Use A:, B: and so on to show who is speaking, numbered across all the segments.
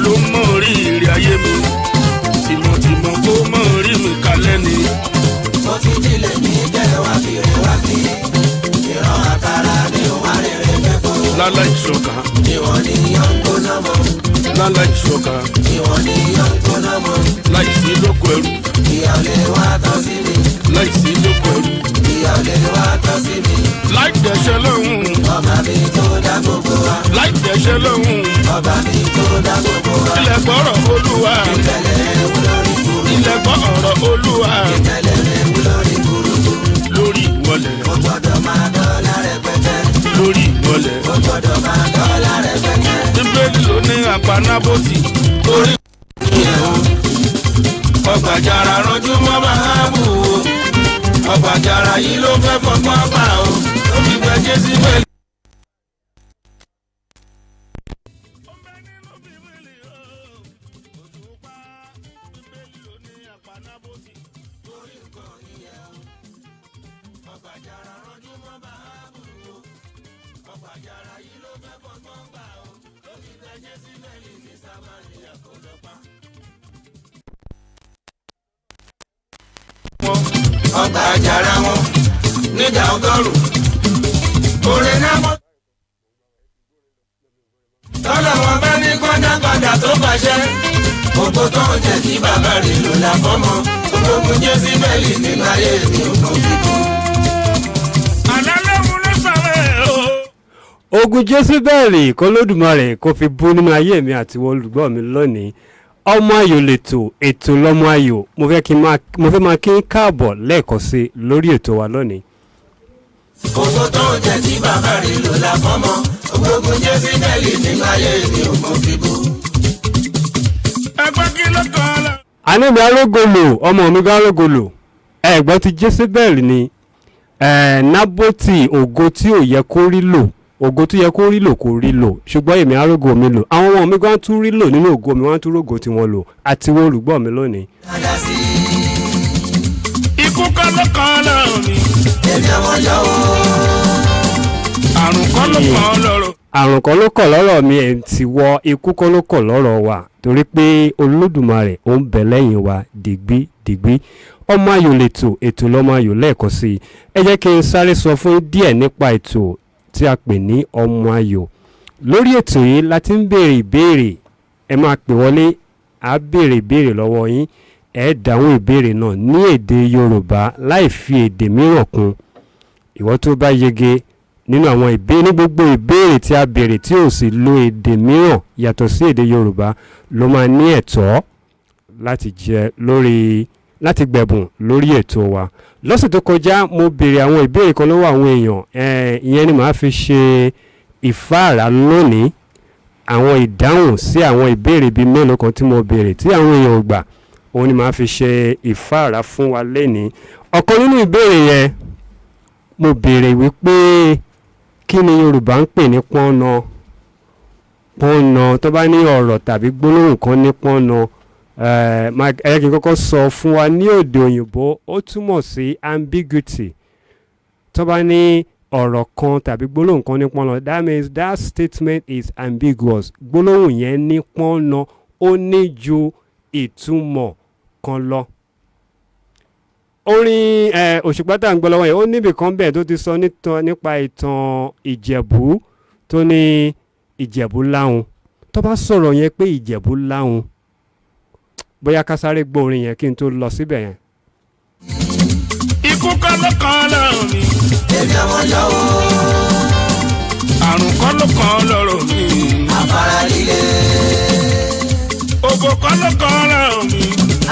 A: Ló mọ oríire ayé mi, tìmọ̀tìmọ̀ kó mọ orí mi kalẹ̀ ni.
B: Mo ti jílẹ̀ ní jẹ́ wá kiri wá kí. Ìran àkàrà ní òun àrèrè fẹ́ kó.
A: Lálá ìṣọ̀kan.
B: Ìwọ̀n ní yọ̀ ń gbóná mọ́.
A: Lálá ìṣọ̀kan.
B: Ìwọ̀n ní yọ̀ ń gbóná mọ́.
A: Láìsí lóko ẹrú.
B: Ìyá ò lè wá tọ́ sí mi.
A: Láìsí lóko ẹrú.
B: Ìyá ò lè wá tọ́ sí mi.
A: Láì dẹ̀ṣẹ̀ lọ́hùn.
B: Ọba mi tó dá gbogbo wa.
A: Láì dẹ̀ṣẹ̀ lọ́hùn.
B: Ọba mi tó dá gbogbo wa.
A: Ilẹ̀ gbọ́rọ̀ Olúwa.
B: Ìtẹ̀lẹ̀ ewu lórí burúkú.
A: Ilẹ̀ gbọ́ ọ̀rọ̀ Olúwa.
B: Ìtẹ̀lẹ̀ ewu lórí burúkú.
A: Lórí ìwọlẹ̀.
B: Ó gbọ́dọ̀ máa dọ́là rẹpẹtẹ.
A: Lórí ìwọlẹ̀.
B: Ó gbọ́dọ̀ máa dọ́là rẹpẹtẹ.
A: Bíbélì ló ní àpanábòtì orí ìyẹ̀wò. Ọgbàjàrà rọjú mọ́ bàábù o. Ọgbàjàrà yìí ló fẹ́ fọgbọ́n pa o. Ó fi gbẹ Jésíbẹ́lì.
B: Ọgbà àjàrà wọn nígbà 100. Orin náà mọ́. Tọ́lá wọn bá ní kọ́ńdà padà tó pàṣẹ. Ògbó tó ń jẹ́ kí bàbá rẹ̀ lò láfọ́mọ́. Gbogbo Jésíbẹ́lì nínú ayé mi ò kàn fi kú.
A: Àlá lóhun ló sọ̀rọ̀ ẹ̀ o.
C: Ogun Jésíbẹ́ẹ̀lì k'Olódùmarè kó fi bú nínú ayé mi àti ìwọ olùgbọ́ mi lónìí. Ọmọ Ayò lètò, ètò lọ́mọ ayò. Mo fẹ́ kí n máa, mo fẹ́ máa kí n káàbọ̀ lẹ́ẹ̀kan sí lórí ètò wa lónìí.
B: Ògbó tó ń jẹ́ kí bàbá rẹ̀ lò láfọ́mọ́. Gbogbo Jésíbẹ́lì nínú ayé mi ò kàn fi kú.
A: Ẹgbẹ́ kí ló kàn án lọ.
C: Àníbi arógolo, ọmọ mi gan arógolo. Ẹ̀gbọ́n ti Jésíbẹ́ẹ̀lì ni Nábótì, ògo tí ò yẹ kó rí lò, ògo tó yẹ kó rí lò kò rí lò, ṣùgbọ́n èmi arógo mi lò, àwọn ọmọ mi gan tún rí lò nínú ògo mi, wọ́n tún rógo tí wọ́n lò àti wọ́n olùgbọ́ mi lónìí.
B: Dada sí
A: Ikú kọ́ ló kàn án lọ́rùn mi.
B: Èmi àwọn yọ̀ o.
A: Àrùn kọ́ ló kàn án lọ́rùn.
C: Àrùn kan ló kọ̀ lọ́rọ̀ mi ẹ̀ ti wọ, ikú kan ló kọ̀ lọ́rọ̀ wa, torí pé Olódùmarè ó ń bẹ lẹ́yìn wa dìgbí dìgbí. Ọmọ Ayò lètò, ètò lọ́mọ ayò. Lẹ́ẹ̀kan sí i, ẹ jẹ́ kí n sáré sọ fún yín díẹ̀ nípa ètò tí a pè ní Ọmọ Ayò. Lórí ètò yìí la ti ń béèrè ìbéèrè. Ẹ máa pè wọlé, á béèrè ìbéèrè lọ́wọ́ yín, ẹ dáhùn ìbéèrè náà ní èdè Yorùbá láì fi èdè mìíràn kún. Ìwọ tó bá yege nínú àwọn ìbéèrè, ní gbogbo ìbéèrè tí a béèrè tí ò sì lo èdè mìíràn yàtọ̀ sí èdè Yorùbá, ló máa ní ẹ̀tọ́ láti jẹ lórí, láti gbẹ̀bùn lórí ètò wa. Lọ́sẹ̀ tó kọjá, mo béèrè àwọn ìbéèrè kan lọ́wọ́ àwọn èèyàn. Ìyẹn ni màá fi ṣe ìfáàrà lónìí, àwọn ìdáhùn sí àwọn ìbéèrè bíi mélòó kan tí mo béèrè tí àwọn èèyàn ò gbà, òun ni màá fi ṣe ìfáàrà fún wa lénìí. Ọ̀kan nínú ìbéèrè yẹn, mo béèrè wípé kí ni Yorùbá ń pè ní pọ́nna? Pọ́nna, tó bá ní ọ̀rọ̀ tàbí gbólóhùn kan ní pọ́nna, ẹ kí n kọ́kọ́ sọ fún wa ní èdè òyìnbó, ó túmọ̀ sí ambiguity. Tó bá ní ọ̀rọ̀ kan tàbí gbólóhùn kan ní pọ́nna, that means that statement is ambiguous. Gbólóhùn yẹn ní pọ́nna, ó ní ju ìtumọ̀ kan lọ. Orin Òṣùpá tá à ń gbọ́ lọ́wọ́ yẹn, ó níbì kan bẹ́ẹ̀ tó ti sọ nípa ìtàn Ìjẹ̀bú, tó ní Ìjẹ̀bú láhùn. Tó bá sọ̀rọ̀ yẹn pé Ìjẹ̀bú láhùn, bóyá ká sáré gbọ́ orin yẹn kí n tó lọ síbẹ̀ yẹn.
A: Ikú kọ́ ló kàn án lọ́rùn mi.
B: Èmi àwọn yọ̀ o.
A: Àrùn kọ́ ló kàn án lọ́rùn mi.
B: Afárá líle.
A: Òfò kọ́ ló kàn án lọ́rùn mi.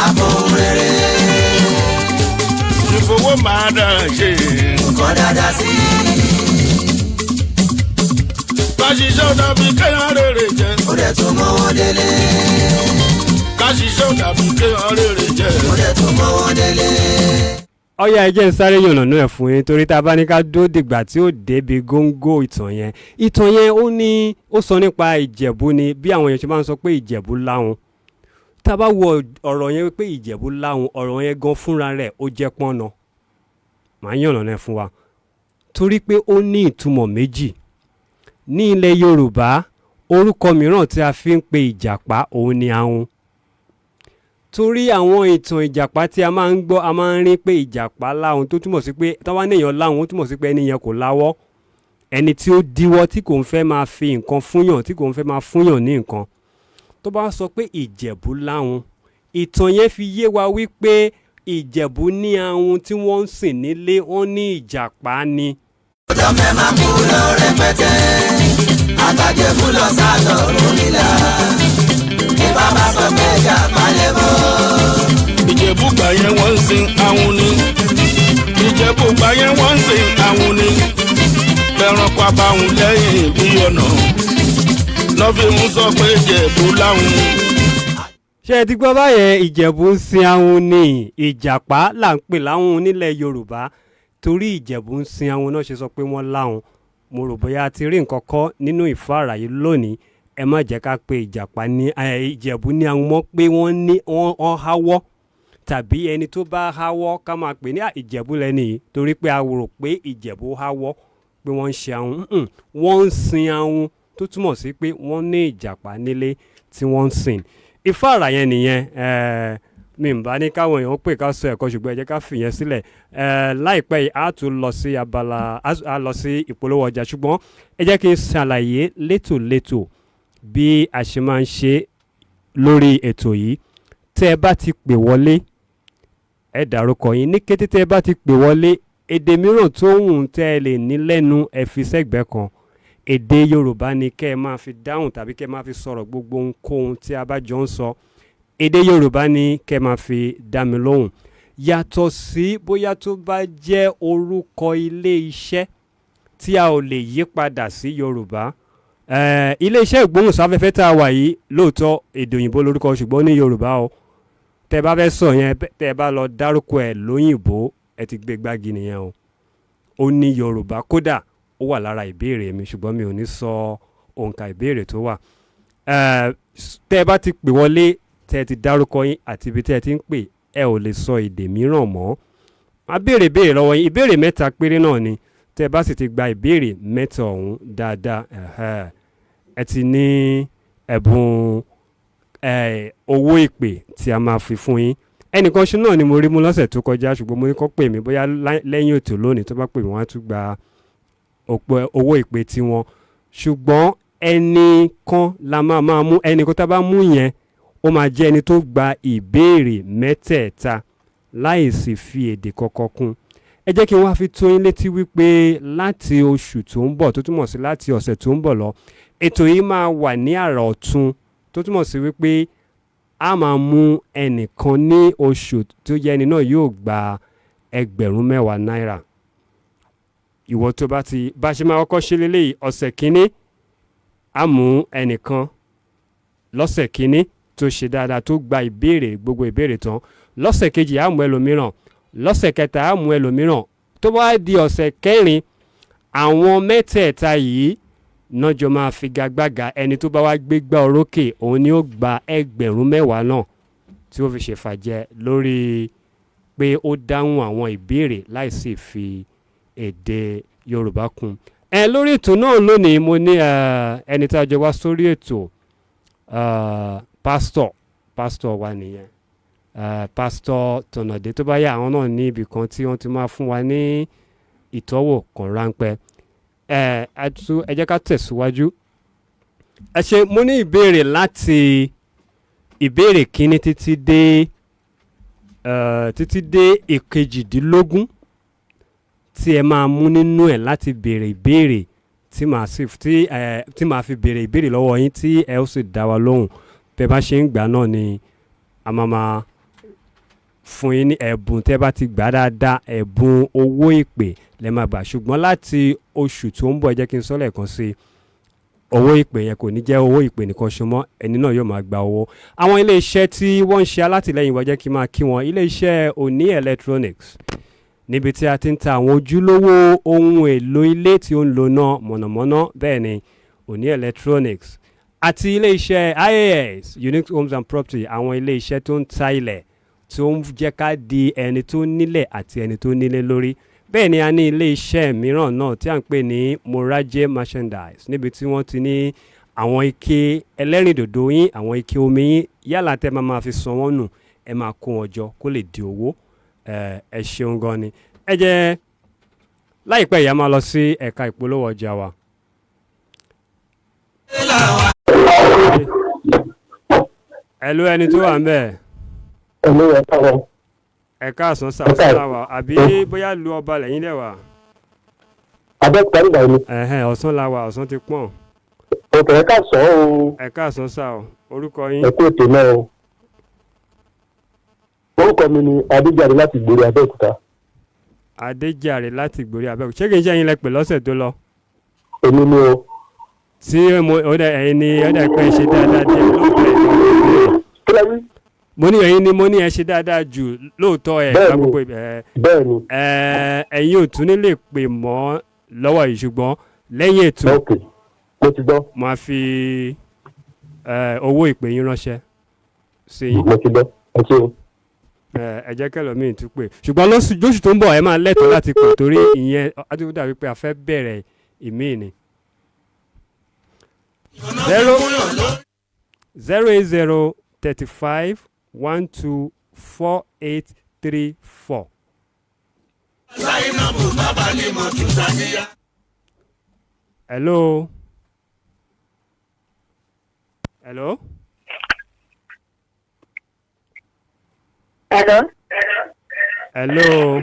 B: Àfohùn rere.
A: Ìfowó máa dà ṣe.
B: Nǹkan dáadáa sí.
A: Ká ṣiṣẹ́ ò dàbí kéèyàn rèrè jẹ.
B: Ó dẹ̀ tún mọ́wọ́ délé.
A: Ká ṣiṣẹ́ ò dàbí kéèyàn rèrè jẹ.
B: Ó dẹ̀ tún mọ́wọ́ délé.
C: Ọyá, ẹ jẹ́ ń sáré yànnàná ẹ̀ fún yín, torí tá a bá ní ká dó dìgbà tí ó débi góńgó ìtàn yẹn. Ìtàn yẹn, ó ní ó sọ nípa Ìjẹ̀bú ni, bí àwọn èèyàn ṣe máa ń sọ pé Ìjẹ̀bú láhùn. Tá a bá wo ọ̀rọ̀ yẹn pé Ìjẹ̀bú láhùn, ọ̀rọ̀ yẹn gan fúnra rẹ̀ ó jẹ́ pọ́nna. Màá yànnàná ẹ̀ fún wa, torí pé ó ní ìtumọ̀ méjì ní ilẹ̀ Yorùbá. Orúkọ mìíràn tí a fi ń pe ìjàpá òun ni ahun. Torí àwọn ìtàn ìjàpá tí a máa ń gbọ́, a máa ń rí pé ìjàpá láhun, tó túmọ̀ sí pé tọ́wá níyàn láhun, ó túmọ̀ sí pé ẹni yẹn kò láwọ́, ẹni tí ó díwọ́, tí kò ń fẹ́ máa fi nǹkan fúnyàn, tí kò ń fẹ́ máa fúnyàn ní nǹkan. Tó bá sọ pé Ìjẹ̀bú láhun, ìtàn yẹn fi yé wa wípé Ìjẹ̀bú ní ahun tí wọ́n ń sìn nílé, wọ́n ní ìjàpá ni.
B: Ọjọ́ fẹ́ máa kú lọ rẹpẹtẹ, àtàjẹ̀kú lọ sálọ rúmìlà. Ifá bá sọ pé ìjàpá lè bọ́.
A: Ìjẹ̀bú gbà yẹn, wọ́n ń sin àwọn ni. Ìjẹ̀bú gbà yẹn, wọ́n ń sin àwọn ni. Ẹranko abáhùn lẹ́yìn bí ọ̀nà lọ́ fi ń sọ pé Ìjẹ̀bú láwọn.
C: Ṣé ẹ ti gbọ́ báyẹn? Ìjẹ̀bú ń sin ahun ni. Ìjàpá là ń pè láhun nílẹ̀ Yorùbá. Torí Ìjẹ̀bú ń sin ahun náà ṣe sọ pé wọ́n láhun. Mo rò bóyá a ti rí nǹkan kọ́ nínú ìfáàrà yìí lónìí. Ẹ má jẹ́ ká pe ìjàpá ní Ìjẹ̀bú ní ahun mọ́, pé wọ́n ní wọ́n háwọ́, tàbí ẹni tó bá háwọ́ ká máa pè ní "À, Ìjẹ̀bú lẹ́ni yìí", torí pé a rò pé Ìjẹ̀bú háwọ́, pé wọ́n ń ṣe ahun. Wọ́n ń sin ahun, tó túmọ̀ sí pé wọ́n ní ìjàpá nílé tí wọ́n ń sìn. Ìfáàrà yẹn nìyẹn. Mi ń bá ní káwọn èèyàn pè ká sọ ẹ̀kọ́, ṣùgbọ́n ẹ jẹ́ ká fìyẹn sílẹ̀. Láìpẹ́ yìí, a tún lọ sí abala, a lọ sí ìpolówó ọjà, ṣùgbọ́n ẹ jẹ́ kí n ṣàlàyé létòlétò bí a ṣe máa ń ṣe lórí ètò yìí. Tẹ́ ẹ bá ti pè wọlé, ẹ dárúkọ yín. Ní kété tẹ́ ẹ bá ti pè wọlé, èdè mìíràn tó hùn tẹ́ ẹ lè ní lẹ́nu, ẹ fi sẹ́gbẹ̀ẹ́ kan. Èdè Yorùbá ni kẹ́ ẹ máa fi dáhùn tàbí kẹ́ ẹ máa fi sọ̀rọ̀. Gbogbo ohunkóhun tí a bá jọ ń sọ, èdè Yorùbá ni kẹ́ ẹ máa fi dá mi lóhùn, yàtọ̀ sí bóyá tó bá jẹ́ orúkọ ilé iṣẹ́ tí a ò lè yí padà sí Yorùbá. Ilé iṣẹ́ ìgbóhùnsáfẹ́fẹ́ tá a wà yìí, lóòótọ́ èdè òyìnbó lórúkọ, ṣùgbọ́n ní Yorùbá o. Tẹ́ bá fẹ́ sọ yẹn, tẹ́ bá lọ dárúkọ ẹ̀ lóyìnbó, ẹ ti gbé gbági nìyẹn o. Ó ní Yorùbá. Kódà ó wà lára ìbéèrè mi, ṣùgbọ́n mi ò ní sọ òǹkà ìbéèrè tó wà. Tẹ́ bá ti pè wọlé, tẹ́ ti dárúkọ yín àti ibi tẹ́ ẹ ti ń pè, ẹ ò lè sọ èdè mìíràn mọ́. Máa béèrè béèrè lọ́wọ́ yín. Ìbéèrè mẹ́ta péré náà ni. Tẹ́ bá sì ti gba ìbéèrè mẹ́ta ọ̀hún dáadáa, ẹ ti ní ẹ̀bùn owó ìpè tí a máa fi fún yín. Ẹnìkan ṣe náà ni mo rí mú lọ́sẹ̀ tó kọjá, ṣùgbọ́n mo ní kó pè mí bóyá lẹ́yìn ètò lónìí. Tó bá pè mí, wọ́n á tún gba ọ̀pọ̀ owó ìpè tiwọn. Ṣùgbọ́n ẹnì kan la máa mú. Ẹnì kan tá a bá mú yẹn, ó máa jẹ́ ẹni tó gba ìbéèrè mẹ́tẹ̀ẹ̀ta láì sì fi èdè kankan kún. Ẹ jẹ́ kí n wá fi tó yín létí wípé láti oṣù tó ń bọ̀, tó túmọ̀ sí láti ọ̀sẹ̀ tó ń bọ̀ lọ, ètò yìí máa wà ní àrà ọ̀tun, tó túmọ̀ sí wípé a máa mú ẹnìkan ní oṣù tó jẹ́ ẹni náà yóò gba 10,000 náírà. Ìwọ tó bá ti bá ṣe máa kọ́kọ́ ṣe lélẹ́yìí: ọ̀sẹ̀ kínní, á mú ẹnìkan lọ́sẹ̀ kínní tó ṣe dáadáa, tó gba ìbéèrè, gbogbo ìbéèrè tán. Lọ́sẹ̀ kejì, á mú ẹlòmíràn. Lọ́sẹ̀ kẹta, á mú ẹlòmíràn. Tó bá di ọ̀sẹ̀ kẹrin, àwọn mẹ́tẹ̀ẹ̀ta yìí nájọ máa figagbága. Ẹni tó bá wá gbégbá orókè, òun ni ó gba 10,000 náà tí ó fi ṣèfàjẹ lórí pé ó dáhùn àwọn ìbéèrè láì sì fi èdè Yorùbá kún. Ẹ lórí ètò náà lónìí, mo ní ẹni tí a jọ wá sórí ètò, pásítọ̀ wa nìyẹn, Pásítọ̀ Tọ̀nàdé. Tó bá yá, àwọn náà ní ibì kan tí wọ́n ti máa fún wa ní ìtọ́wò kan ráńpẹ́. Ẹ jẹ́ ká tẹ̀síwájú. Ẹ ṣe. Mo ní ìbéèrè láti ìbéèrè kínní títí dé ìkejìdínlógún tí ẹ máa mú nínú ẹ̀ láti béèrè ìbéèrè tí màá fi béèrè ìbéèrè lọ́wọ́ yín, tí ẹ ó sì dá wa lóhùn. Bẹ́ẹ̀ bá ṣe ń gbà náà ni a máa máa fún yín ní ẹ̀bùn. Tẹ́ bá ti gbà dáadáa, ẹ̀bùn owó ìpè lẹ́ máa gbà. Ṣùgbọ́n láti oṣù tó ń bọ̀, ẹ jẹ́ kí n sọ lẹ́ẹ̀kan sí i, owó ìpè yẹn kò ní jẹ́ owó ìpè nìkan ṣo mọ́, ẹni náà yóò máa gba owó. Àwọn iléeṣẹ́ tí wọ́n ń ṣe alátìlẹ́yìn wa, jẹ́ kí n máa kí wọn: iléeṣẹ́ Òní Electronics, níbi tí a ti ń ta àwọn ojúlówó ohun èlò ilé tí ó ń lo iná mọ̀nàmọ́ná. Bẹ́ẹ̀ ni, Òní Electronics àti iléeṣẹ́ IAS Unique Homes and Property, àwọn iléeṣẹ́ tó ń ta ilẹ̀, tó ń jẹ́ ká di ẹni tó nílẹ̀ àti ẹni tó nílé lórí. Bẹ́ẹ̀ ni a ní iléeṣẹ́ mìíràn náà tí à ń pè ní Moraje Merchandise, níbi tí wọ́n ti ní Àwọn ike ẹlẹ́rìndòdò yín, àwọn ike omi yín, yálà tẹ́ máa fi san wọ́n nù, ẹ máa kó wọn jọ kó lè di owó. Ẹ ṣeun gan ni. Ẹ jẹ́ láìpẹ́ yìí a máa lọ sí ẹ̀ka ìpolówó ọjà wa. Ẹ ló ẹni tó wà ń bẹ̀.
D: Ẹ̀mí ẹ̀ káàárọ̀.
C: Ẹ káàsán sàwọ́sán la wà, àbí bóyá lu ọba lẹ́yìn lẹ̀ wà.
D: Abẹ́òkúta nígbà yìí.
C: Ẹ̀hẹ́n, ọ̀sán la wà, ọ̀sán ti pọ̀n.
D: Òkè, ẹ káàsán o.
C: Ẹ káàsán sà o, orúkọ yín?
D: Ẹ kú ètò náà o. Orúkọ mi ni Adéjàre láti gbèrè Abẹ́òkúta.
C: Adéjàre láti Ìgbòrí Abẹ́òkúta. Ṣé kìí ṣe ẹ̀yin lẹ pè lọ́sẹ̀ tó lọ?
D: Èmi ni o.
C: Tí mo ó dẹ ẹ̀yin ni ó dẹ pé ẹ ṣe dáadáa díẹ̀ lóòótọ́, ẹ̀ gbọ́ gbogbo ìbéèrè.
D: Kí lẹ wí?
C: Mo ní ẹ̀yin ni, mo ní ẹ ṣe dáadáa jù lóòótọ́, ẹ̀ gba
D: Bẹ́ẹ̀ni.
C: gbogbo ẹ̀.
D: Bẹ́ẹ̀ ni.
C: Ẹ̀yin ò tún ní lè pè mọ́ lọ́wọ́ yìí, ṣùgbọ́n lẹ́yìn ètò
D: Ok, mo ti gbọ́.
C: máa fi owó ìpè yín ránṣẹ́ sí yín.
D: Mo ti gbọ́, ẹ ṣé o.
C: Ẹ jẹ́ kẹlòmíì tún pè, ṣùgbọ́n lóṣù tó ń bọ̀ ẹ máa lẹ́tọ̀ọ́ láti pè, torí ìyẹn á tún dàbí pé a fẹ́ bẹ̀rẹ̀ ìmíì ni. 0 0 80 35 12 48 34. Hello. Hello.
E: Hello.
C: Hello.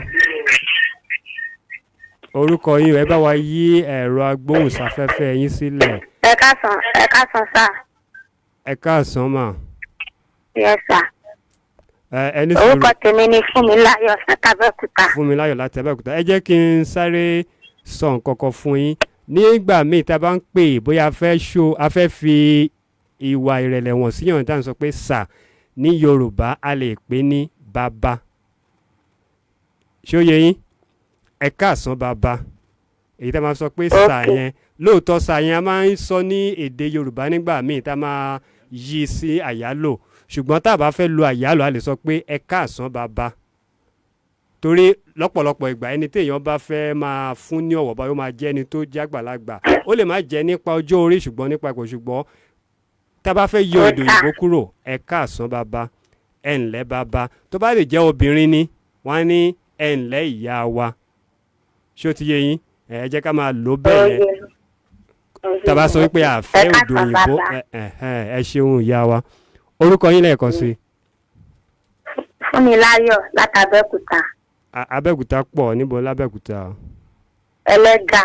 C: Orúkọ yín o, ẹ bá wa yí ẹ̀rọ agbóhùnsáfẹ́fẹ́ yín sílẹ̀.
E: Ẹ káàsán, ẹ káàsán sir.
C: Ẹ káàsán mà.
E: Yes sir.
C: Ẹ ní sùúrù.
E: Orúkọ tèmi ni Fúnmiláyọ̀ látàbẹ́òkúta.
C: Fúnmiláyọ̀ láti Abẹ́òkúta. Ẹ jẹ́ kí n sáré sọ nǹkan kan fún yín. Nígbà míì tá a bá ń pè, bóyá a fẹ́ ṣó a fẹ́ fi ìwà ìrẹ̀lẹ̀ wọ̀n síyàn, tá à ń sọ pé sà ní Yorùbá, a lè pè ní bàbá. Ṣé ó yé yín? Ẹ káàsán bàbá. Èyí tá a máa sọ pé sà yẹn, lóòótọ́ sà yẹn a máa ń sọ ní èdè Yorùbá nígbà míì tá a máa yí sí àyálò, ṣùgbọ́n tá a bá fẹ́ lo àyálò, a lè sọ pé ẹ káàsán bàbá, torí lọ́pọ̀lọpọ̀ ìgbà ẹni téèyàn bá fẹ́ máa fún ní ọ̀wọ̀ bá yóò máa jẹ́ ẹni tó jágbàlagbà. Ó lè má jẹ́ nípa ọjọ́ orí, ṣùgbọ́n nípa ipò. Ṣùgbọ́n tá a bá fẹ́ yọ èdè òyìnbó kúrò, ẹ káàsán bàbá, ẹ ǹlẹ́ bàbá. Tó bá lè jẹ́ obìnrin ni, wọ́n á ní ẹ ǹlẹ́ ìyá wa. Ṣé ó ti yé yín? Ẹ jẹ́ ká máa lò bẹ́ẹ̀ yẹn tá a bá sọ wípé a fẹ́
E: Ẹ
C: èdè
E: káàsán
C: òyìnbó.
E: bàbá.
C: Ẹ ṣeun ìyá wa. Orúkọ yín lẹ́ẹ̀kan sí i?
E: Fúnmiláyọ̀ látàbẹ́òkúta.
C: Abẹ́òkúta pọ̀, níbo lábẹ́òkúta?
E: Ẹlẹ́gà.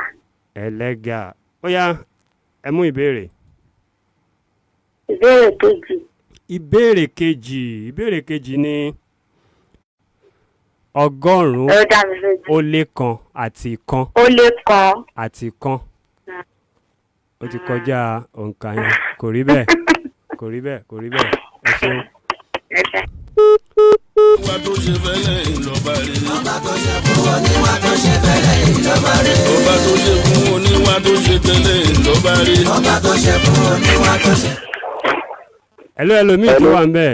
C: Ẹlẹ́gà. Ó yá, ẹ mú ìbéèrè.
E: Ìbéèrè kejì.
C: Ìbéèrè kejì. Ìbéèrè kejì ni 100
E: Ẹ dá mi lójú.
C: ó lé kan àti kan.
E: Ó lé kan.
C: Àti kan. Ó ti kọjá òǹkà yẹn. Kò rí bẹ́ẹ̀, kò rí bẹ́ẹ̀, kò rí bẹ́ẹ̀. Ẹ ṣeun.
E: Ẹ ṣé.
A: Ọba tó ṣe fẹ́lẹ̀ ìlọ́ba rere. Ọba tó ṣe fún oníwà tó ṣe tẹ́lẹ̀ ìlọ́ba rere. Ọba tó ṣe fún oníwà tó ṣe tẹ́lẹ̀ ìlọ́ba rere.
C: Ẹ̀lú ẹlòmíì tó wà ń bẹ̀.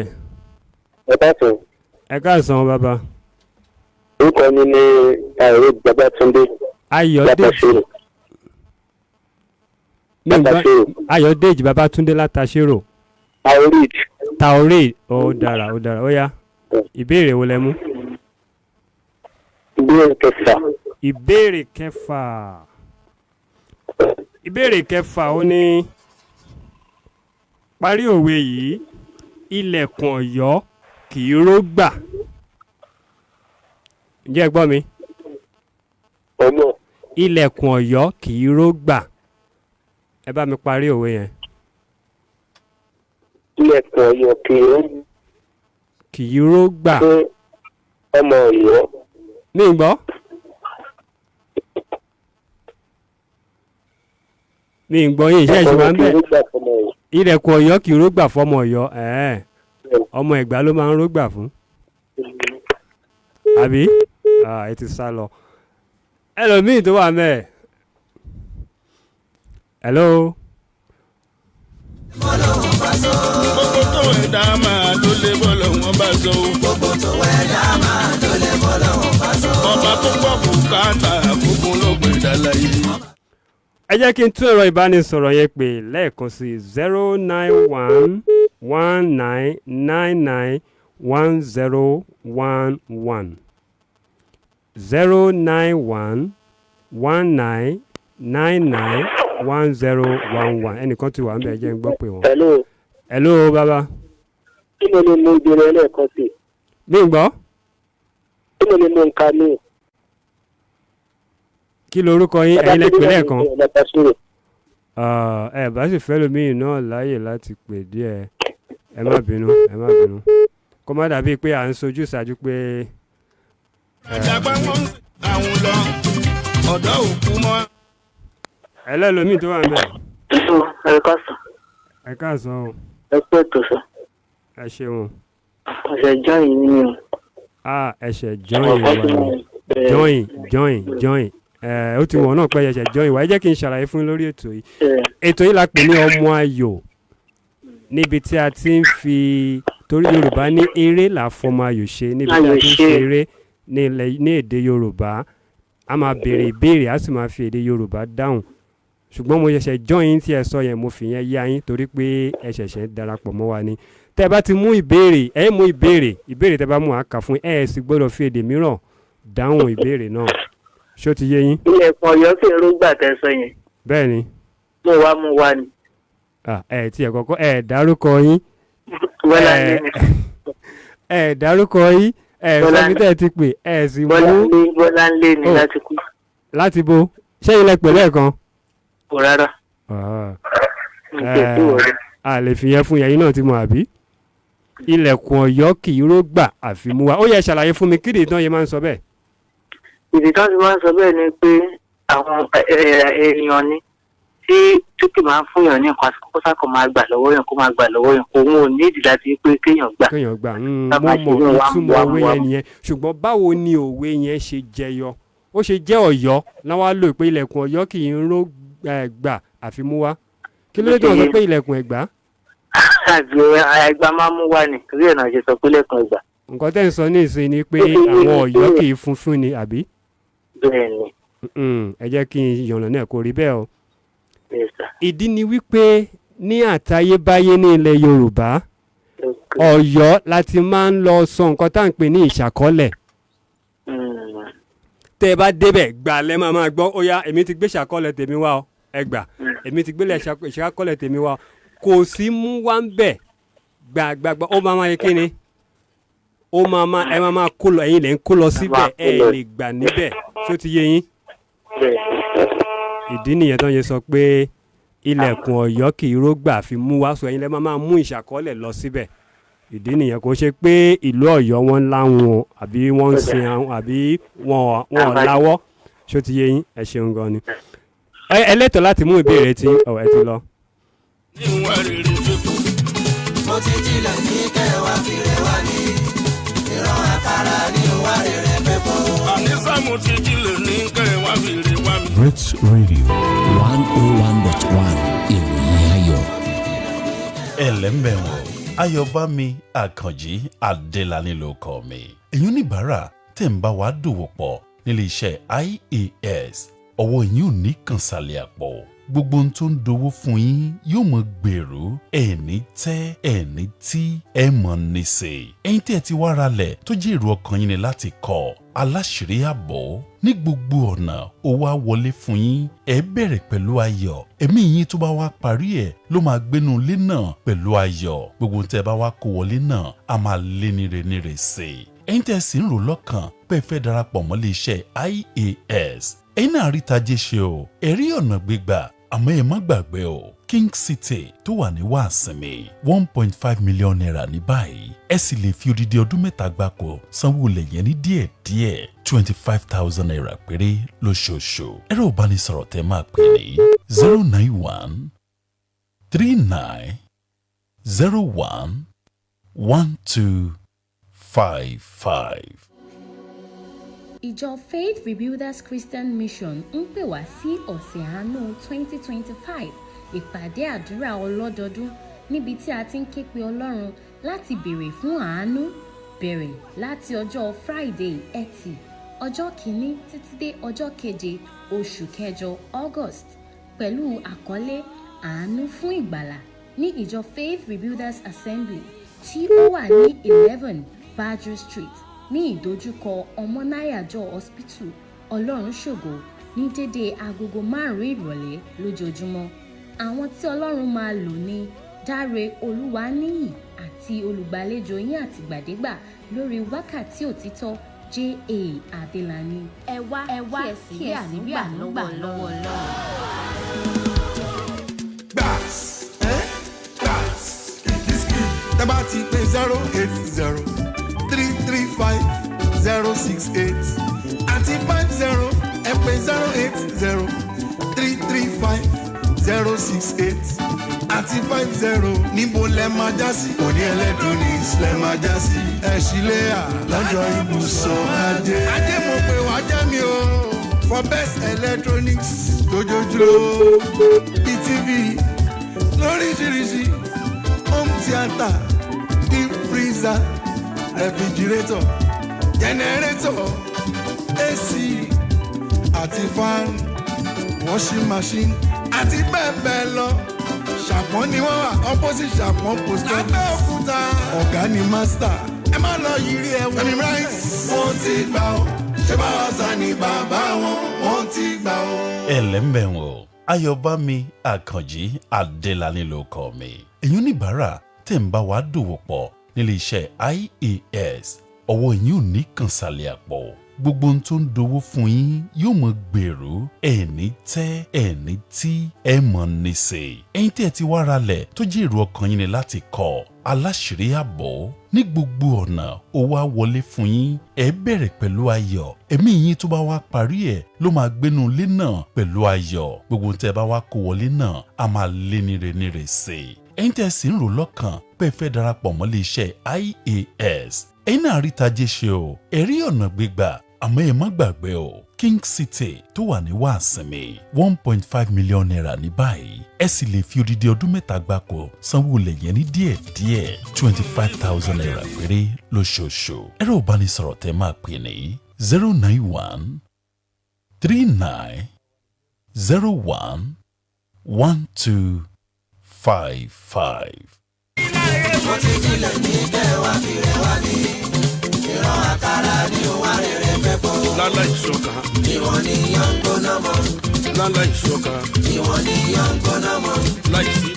D: Ẹ káàsán.
C: Ẹ káàsán bàbá.
D: Orúkọ mi ni Àìrè Babátúndé.
C: Ayọ̀dèjì.
D: Látàṣírò.
C: Mi ń gbọ́.
D: Látàṣírò.
C: Ayọ̀dèjì Babátúndé látàṣírò.
D: Aurid.
C: Taoreed. Ó dára, ó dára. Ó yá, ìbéèrè wo lẹ mú?
D: Ìbéèrè kẹfà.
C: Ìbéèrè kẹfà. Ìbéèrè kẹfà, ó ní parí òwe yìí: ilẹ̀kùn Ọ̀yọ́ kì í rógbà. Ǹjẹ́ ẹ gbọ́ mi?
D: Ọmọ.
C: Ilẹ̀kùn Ọ̀yọ́ kì í rógbà. Ẹ bá mi parí òwe yẹn.
D: Ilẹ̀kùn Ọ̀yọ́ kì í
C: Kì í rógbà.
D: fún ọmọ Ọ̀yọ́.
C: Mi ń gbọ́. Mi ń gbọ́ yín. Iṣẹ́ ìṣúná ń
D: Kì í
C: bẹ̀.
D: rógbà fọmọ Ọ̀yọ́.
C: Ilẹ̀kùn Ọ̀yọ́ kì í rógbà fọmọ Ọ̀yọ́. Ẹ̀ẹ́n, ọmọ Ẹ̀gbá ló máa ń rógbà fún, àbí? Ah, ẹ ti sá lọ. Ẹlòmíì tó wà mẹ́ẹ̀. Hello.
A: Gbogbo tó ẹ̀dá máa ló lé bọ́lọ̀ wọn bá sọ o. Gbogbo tó ẹ̀dá máa ló lé bọ́lọ̀ wọn bá sọ. Ọba tó gbọ́ bùkátà fúnfún ló gbé dálá yìí.
C: Ẹ jẹ́ kí n tún ẹ̀rọ ìbánisọ̀rọ̀ yẹn pè lẹ́ẹ̀kan sí: 09119991011, 09119991011. Ẹnìkan ti wà ń bẹ̀, jẹ́ n gbọ́ pé wọ́n.
D: Hello.
C: Hello, bàbá.
D: Kí ló ní mo ìbéèrè ẹlẹ́ẹ̀kan sí?
C: Mi ń gbọ́.
D: Kí ló ní mo ń ka mí?
C: Kí lorúkọ yín? Ẹ̀yin lẹ pè lẹ́ẹ̀kan. Ah, ẹ bá sì fẹ́ lómi náà láàyè láti pè díẹ̀. Ẹ má bínú, ẹ má bínú, kó má dàbíi pé à ń sojú ṣáájú pé.
A: Àjàgbá wọn ń sìn àwọn lọ ọ̀dọ́ òkú mọ́.
C: Ẹlẹ́lòmíì tó wà ń bẹ̀.
F: Ẹ káàsán.
C: Ẹ káàsán o.
F: Ẹ kú ètò sọ.
C: Ẹ ṣeun.
F: Ọ̀sẹ̀ join yín ni o.
C: A ẹ̀ṣẹ̀ join wa ni. Join, join, join. Ẹ ó ti wọ̀n náà pé ẹ̀ṣẹ̀ join wa. Ẹ jẹ́ kí n ṣàlàyé fún yín lórí ètò yìí. Ètò yìí la pè ní Ọmọ Ayò, níbi tí a ti ń fi, torí Yorùbá ní eré là fọmọ ayò ṣe, níbi tí a
F: Ayò
C: ti ń
F: ṣe.
C: ṣe eré ní ilẹ̀ ní èdè Yorùbá. A máa béèrè ìbéèrè, a sì máa fi èdè Yorùbá dáhùn. Ṣùgbọ́n mo ṣẹ̀ṣẹ̀ join yín tí ẹ sọ yẹn, mo fi yẹn yá yín torí pé ẹ ṣẹ̀ṣẹ̀ ń darapọ̀ mọ́ wa ni. Tẹ́ ẹ bá ti mú ìbéèrè, ẹ mú ìbéèrè, ìbéèrè tẹ́ bá mú, àákà fún ẹ. Ẹ sì gbọ́dọ̀ fi èdè mìíràn dáhùn ìbéèrè náà. Ṣó ti yé yín?
F: Ilẹ̀kùn Ọ̀yọ́ kì í rógbà tẹ̀sán yẹn.
C: Bẹ́ẹ̀ ni.
F: Mo wá mú wa ni.
C: Ah, ẹ tí ẹ kọ́kọ́ ẹ dárúkọ yín.
F: Bọ́lá lé ni.
C: Ẹ dárúkọ yín, ẹ sọ
F: Bọ́lá
C: bí tẹ́ ẹ ti pè, ẹ sì mú.
F: Bọ́lá lé ni
C: Oh.
F: láti kú.
C: Láti bo? Ṣé ilẹ̀ pẹ̀lú ẹ̀kan?
F: Kò rárá.
C: Ah,
F: Mi tiẹ̀ tí wọ̀ rí.
C: A lè fi yẹn fún yẹn. Yín náà ti mọ àbí ilẹ̀kùn Ọ̀yọ́ kì í rógbà àfi mú wa. Ó yẹ ṣàlàyé fún mi kí nìyí tán yẹn máa ń sọ bẹ́ẹ̀.
F: Ìdí tán ti máa ń sọ bẹ́ẹ̀ ni pé àwọn èèyàn ni tí túkì máa ń fún yàn ní nǹkan, àsìkò kó sákò máa gbà lọ́wọ́ yàn, kó máa gbà lọ́wọ́ yàn. Òun ò ní ìdí láti pé kéèyàn gbà.
C: Kéèyàn gbà.
F: Ká
C: Mo
F: máa ṣe
C: mọ
F: ní wàmú,
C: ìtumọ̀
F: wàmú,
C: òwe yẹn
F: wàmú.
C: nìyẹn. Ṣùgbọ́n báwo ni òwe yẹn ṣe jẹyọ, ó ṣe jẹ́ Ọ̀yọ́ náà wá lò pé ilẹ̀kùn Ọ̀yọ́ kì í ró gbà àfi mú wa? Kí ló dé tí wọ́n sọ pé ilẹ̀kùn Ẹ̀gbá?
F: Àbí ẹgbà máa mú wá ni, torí ẹ̀ náà ṣe sọ pé lẹ́kùn Ẹ̀gbá.
C: Nǹkan tẹ́ ń sọ ní ìsìn ni pé àwọn Ọ̀yọ́ kì í funfun ni, àbí?
F: Bẹ́ẹ̀ ni.
C: Ẹ jẹ́ kí n yànnà náà, kó rí bẹ́ẹ̀ o.
F: Bẹ́ẹ̀ sà.
C: Ìdí ni wípé ní àtayébáyé ní ilẹ̀ Yorùbá, Ọ̀yọ́ láti máa ń lọ sọ nǹkan tá à ń pè ní ìṣàkọọ́lẹ̀. Tẹ́ ẹ bá débẹ̀, gbà lẹ́ máa máa gbọ́: "Ó yá, èmi ti gbé ìṣàkọọ́lẹ̀ tèmi wá o, ẹ gbà. Èmi ti gbé ìṣàkọọ́lẹ̀ tèmi wá o." Kò sí mú wá ń bẹ̀. Gbàgbàgbà, ó máa máa yẹ kí ni, ó máa máa, ẹ máa máa kó lọ, ẹ̀yin lẹ́ ń kó lọ síbẹ̀, ẹ lè gbà níbẹ̀. Ṣó ti yé yín?
F: Bẹ́ẹ̀.
C: Ìdí nìyẹn tó ń yẹ sọ pé ilẹ̀kùn Ọ̀yọ́ kì í rógbà fi mú wá sọ. Ẹ̀yin lẹ́ máa máa mú ìṣàkọọ́lẹ̀ lọ síbẹ̀. Ìdí nìyẹn. Kò ṣe pé ìlú Ọ̀yọ́ wọn ń láwọn o, àbí wọ́n ń sin àwọn, àbí wọn ò láwọ́. Ṣó ti yé yín? Ẹ ṣeun gan ni. Ẹ lẹ́tọ̀ọ́ láti mú ìbéèrè tí ọ̀ ẹ ti lọ.
A: Ní ìwà rere fipò.
B: Mo ti jílẹ̀ ní kẹwàá fìrẹ̀ wá ní ìran àkàrà ní ìwà rere fipò.
A: Ànísà, mo ti jílẹ̀ ní kẹwàá fìrè wá mi.
G: Great Radio 101.1, ìròyìn ayọ̀.
H: Ẹlẹ́mbẹ̀wọ̀n Ayọ̀bámi Àkànjí Adélani ló kọ́ mi. Ẹ̀yin oníbàárà tẹ̀ ń bá wa dòwò pọ̀ nílé iṣẹ́ IAS, ọwọ́ yín ò ní kàn sàlẹ̀ àpò. Gbogbo ohun tó ń dowó fún yín yóò mọ gbèrú. Ẹ̀ní tẹ́ ẹ̀ní tí ẹ mọ̀ níṣe. Ẹ̀yin tí ẹ ti wá ralẹ̀ tó jẹ́ èrò ọkàn yín ni láti kọ́, aláṣìírí àbọ̀ ní gbogbo ọ̀nà, owó á wọlé fún yín. Ẹ bẹ̀rẹ̀ pẹ̀lú ayọ̀, ẹ̀mí yín tó bá wá parí ẹ̀ ló máa gbénu ilé náà pẹ̀lú ayọ̀. Gbogbo ohun tẹ́ ẹ bá wá kó wọlé náà á máa lé níre níre sí i. Ẹ̀yin tẹ́ ẹ sì ń rò lọ́kàn pé ẹ fẹ́ darapọ̀ mọ́ iléeṣẹ́ IAS, ẹ̀yin náà rí tajé ṣe o, ẹ̀rí ọ̀nà gbígbà. Àmọ́ ẹ má gbàgbé o, King City tó wà ní Wàsinmi, ₦1.5 million ní báyìí. Ẹ sì lè fi odidi ọdún 3 gbáko sanwó ilẹ̀ yẹn ní díẹ̀díẹ̀, ₦25,000 péré lóṣooṣù. Ẹ̀rọ ìbánisọ̀rọ̀ tẹ́ máa pè ní 09139011255.
I: Ìjọ Faith Rebuilders Christian Mission ń pè wá sí ọ̀sẹ̀ àánú 2025, ìpàdé àdúrà ọlọ́dọọdún níbi tí a ti ń ké pe Ọlọ́run láti béèrè fún àánú. Bẹ̀rẹ̀ láti ọjọ́ Friday, Ẹtì, ọjọ́ 1 títí dé ọjọ́ 7 oṣù kẹjọ, August. Pẹ̀lú àkọlé Àánú fún Ìgbàlà ní ìjọ Faith Rebuilders Assembly tí ó wà ní 11 Badger Street ní ìdojúkọ Ọmọnáyàjọ Hospital, Ọlọ́runṣògo, ní dédé agogo 5 ìrọ̀lẹ́ lójoojúmọ́. Àwọn tí Ọlọ́run máa lò ní Dáre Olúwaníyì àti olùgbàlejò yín àtìgbàdégbà lórí Wákàtí Òtítọ́, J.A. Adélani. Ẹ wá, ẹ wá, kí ẹ sì rí àánú gbà lọ́wọ́ Ọlọ́run.
A: Gbas ẹ́ gbas kìkìsìkì tẹ́ bá ti pé 080335068 àti 50, ẹ pé 080335068 àti 50. Níbo lẹ máa já sí? Òní Electronics lẹ máa já sí. Ẹ ṣílẹ̀ à lọ́jọ́ ibùsọ̀ ajé. Ajé mo pè wá jẹ́ mi o for best electronics lójoojúmọ́, bíi TV lóríṣiríṣi, home theatre, deep freezer, refrigerator, generator, AC àti fan, washing machine àti bẹ́ẹ̀ bẹ́ẹ̀ lọ. Ṣàpọ́n ni wọ́n wà, opposite Ṣàpọ́n Post Office, Abẹ́òkúta. Ọ̀gá ni master, ẹ má lọ yiri ẹ̀wọ̀n. Fẹ́mi Rice, wọ́n ti gbà ó, ṣé báwa sá ni bàbá wọn, wọ́n ti gbà ó.
H: Ẹlẹ́mbẹ̀wọ̀n Ayọ̀bámi Àkànjí Adélani ló kọ́ mi. Ẹ̀yin oníbàárà tẹ̀ ń bá wa dòwò pọ̀ nílé iṣẹ́ IAS, ọwọ́ yín ò ní kàn sàlẹ̀ àpò. Gbogbo ohun tó ń dowó fún yín yóò mọ gbèrú. Ẹ̀ní tẹ́ ẹ̀ní tí ẹ mọ̀ níṣe. Ẹ̀yin tí ẹ ti wá ralẹ̀ tó jẹ́ èrò ọkàn yín ni láti kọ́, aláṣìírí àbọ̀ ní gbogbo ọ̀nà, owó á wọlé fún yín. Ẹ bẹ̀rẹ̀ pẹ̀lú ayọ̀, ẹ̀mí yín tó bá wá parí ẹ̀ ló máa gbénu ilé náà pẹ̀lú ayọ̀. Gbogbo ohun tẹ́ ẹ bá wá kó wọlé náà á máa lé níre níre sí i. Ẹ̀yin tẹ́ ẹ sì ń rò lọ́kàn pé ẹ fẹ́ darapọ̀ mọ́ ilé iṣẹ́ IAS, ẹ̀yin náà rí tajé ṣe o, ẹ̀rí ọ̀nà gbígbà. Àmọ́ ẹ má gbàgbé o, King City tó wà ní Wàsinmi, ₦1.5 million ní báyìí. Ẹ sì lè fi odidi ọdún 3 gbáko sanwó ilẹ̀ yẹn ní díẹ̀díẹ̀, ₦25,000 péré lóṣooṣù. Ẹ̀rọ ìbánisọ̀rọ̀ tẹ́ máa pè ní 09139011255.
B: Mo ti jílẹ̀ ní kẹwàá fi rẹ̀ wá ní. Ìran àkàrà ní òun arẹ̀rẹ̀ fẹ́ pọ̀.
A: Lálá ìṣọ̀kan.
B: Ìwọ̀n ni yọ̀ ń gbóná mọ́.
A: Lálá ìṣọ̀kan.
B: Ìwọ̀n ni yọ̀ ń gbóná mọ́.
A: Láìsí.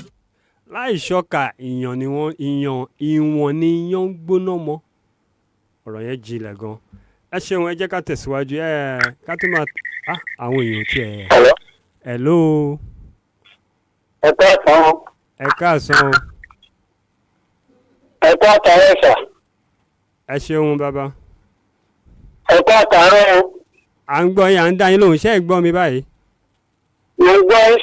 C: Láì ṣọ́ka, ìyàn ni wọ́n ìyàn, ìwọ̀n ni iyán ń gbóná mọ́. Ọ̀rọ̀ yẹn jinlẹ̀ gan. Ẹ ṣeun, ẹ jẹ́ ká tẹ̀síwájú. Ẹ ká tó máa àwọn èèyàn tí ẹ. Hello.
D: Ẹ káàsán.
C: Ẹ káàsán o.
D: Ẹ kú àtàrẹ sà.
C: Ẹ ṣeun, bàbá.
D: Ẹ kú àtàrẹ o.
C: À ń gbọ́ yín, à ń dá yín lóhùn. Ṣé ẹ gbọ́ mi báyìí?
D: Mo ń gbọ́ yín.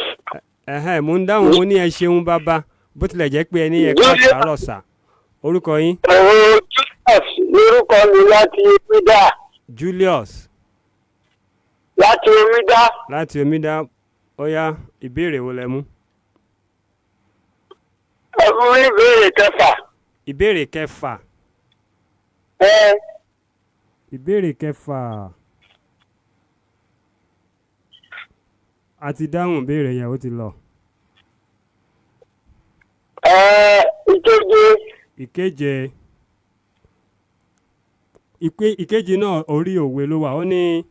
C: Ẹ̀hẹ́n, mo ń dáhùn, mo ní ẹ ṣeun bàbá, bó tilẹ̀ jẹ́ pé ẹ ní ẹ káàárọ̀ sà. Orúkọ yín?
D: Ẹ̀rọ Julius lórúkọ mi láti Omidá.
C: Julius.
D: Láti Omidá.
C: Láti Omidá. Ó yá, ìbéèrè wo lẹ mú?
D: Ẹ fún mi ìbéèrè kẹfà.
C: Ìbéèrè kẹfà.
D: Ẹ.
C: Ìbéèrè kẹfà, a ti dáhùn ìbéèrè yẹn, ó ti lọ.
D: Ẹ ìkeje.
C: Ìkeje. Ìkeje náà, orí òwe ló wà. Ó ní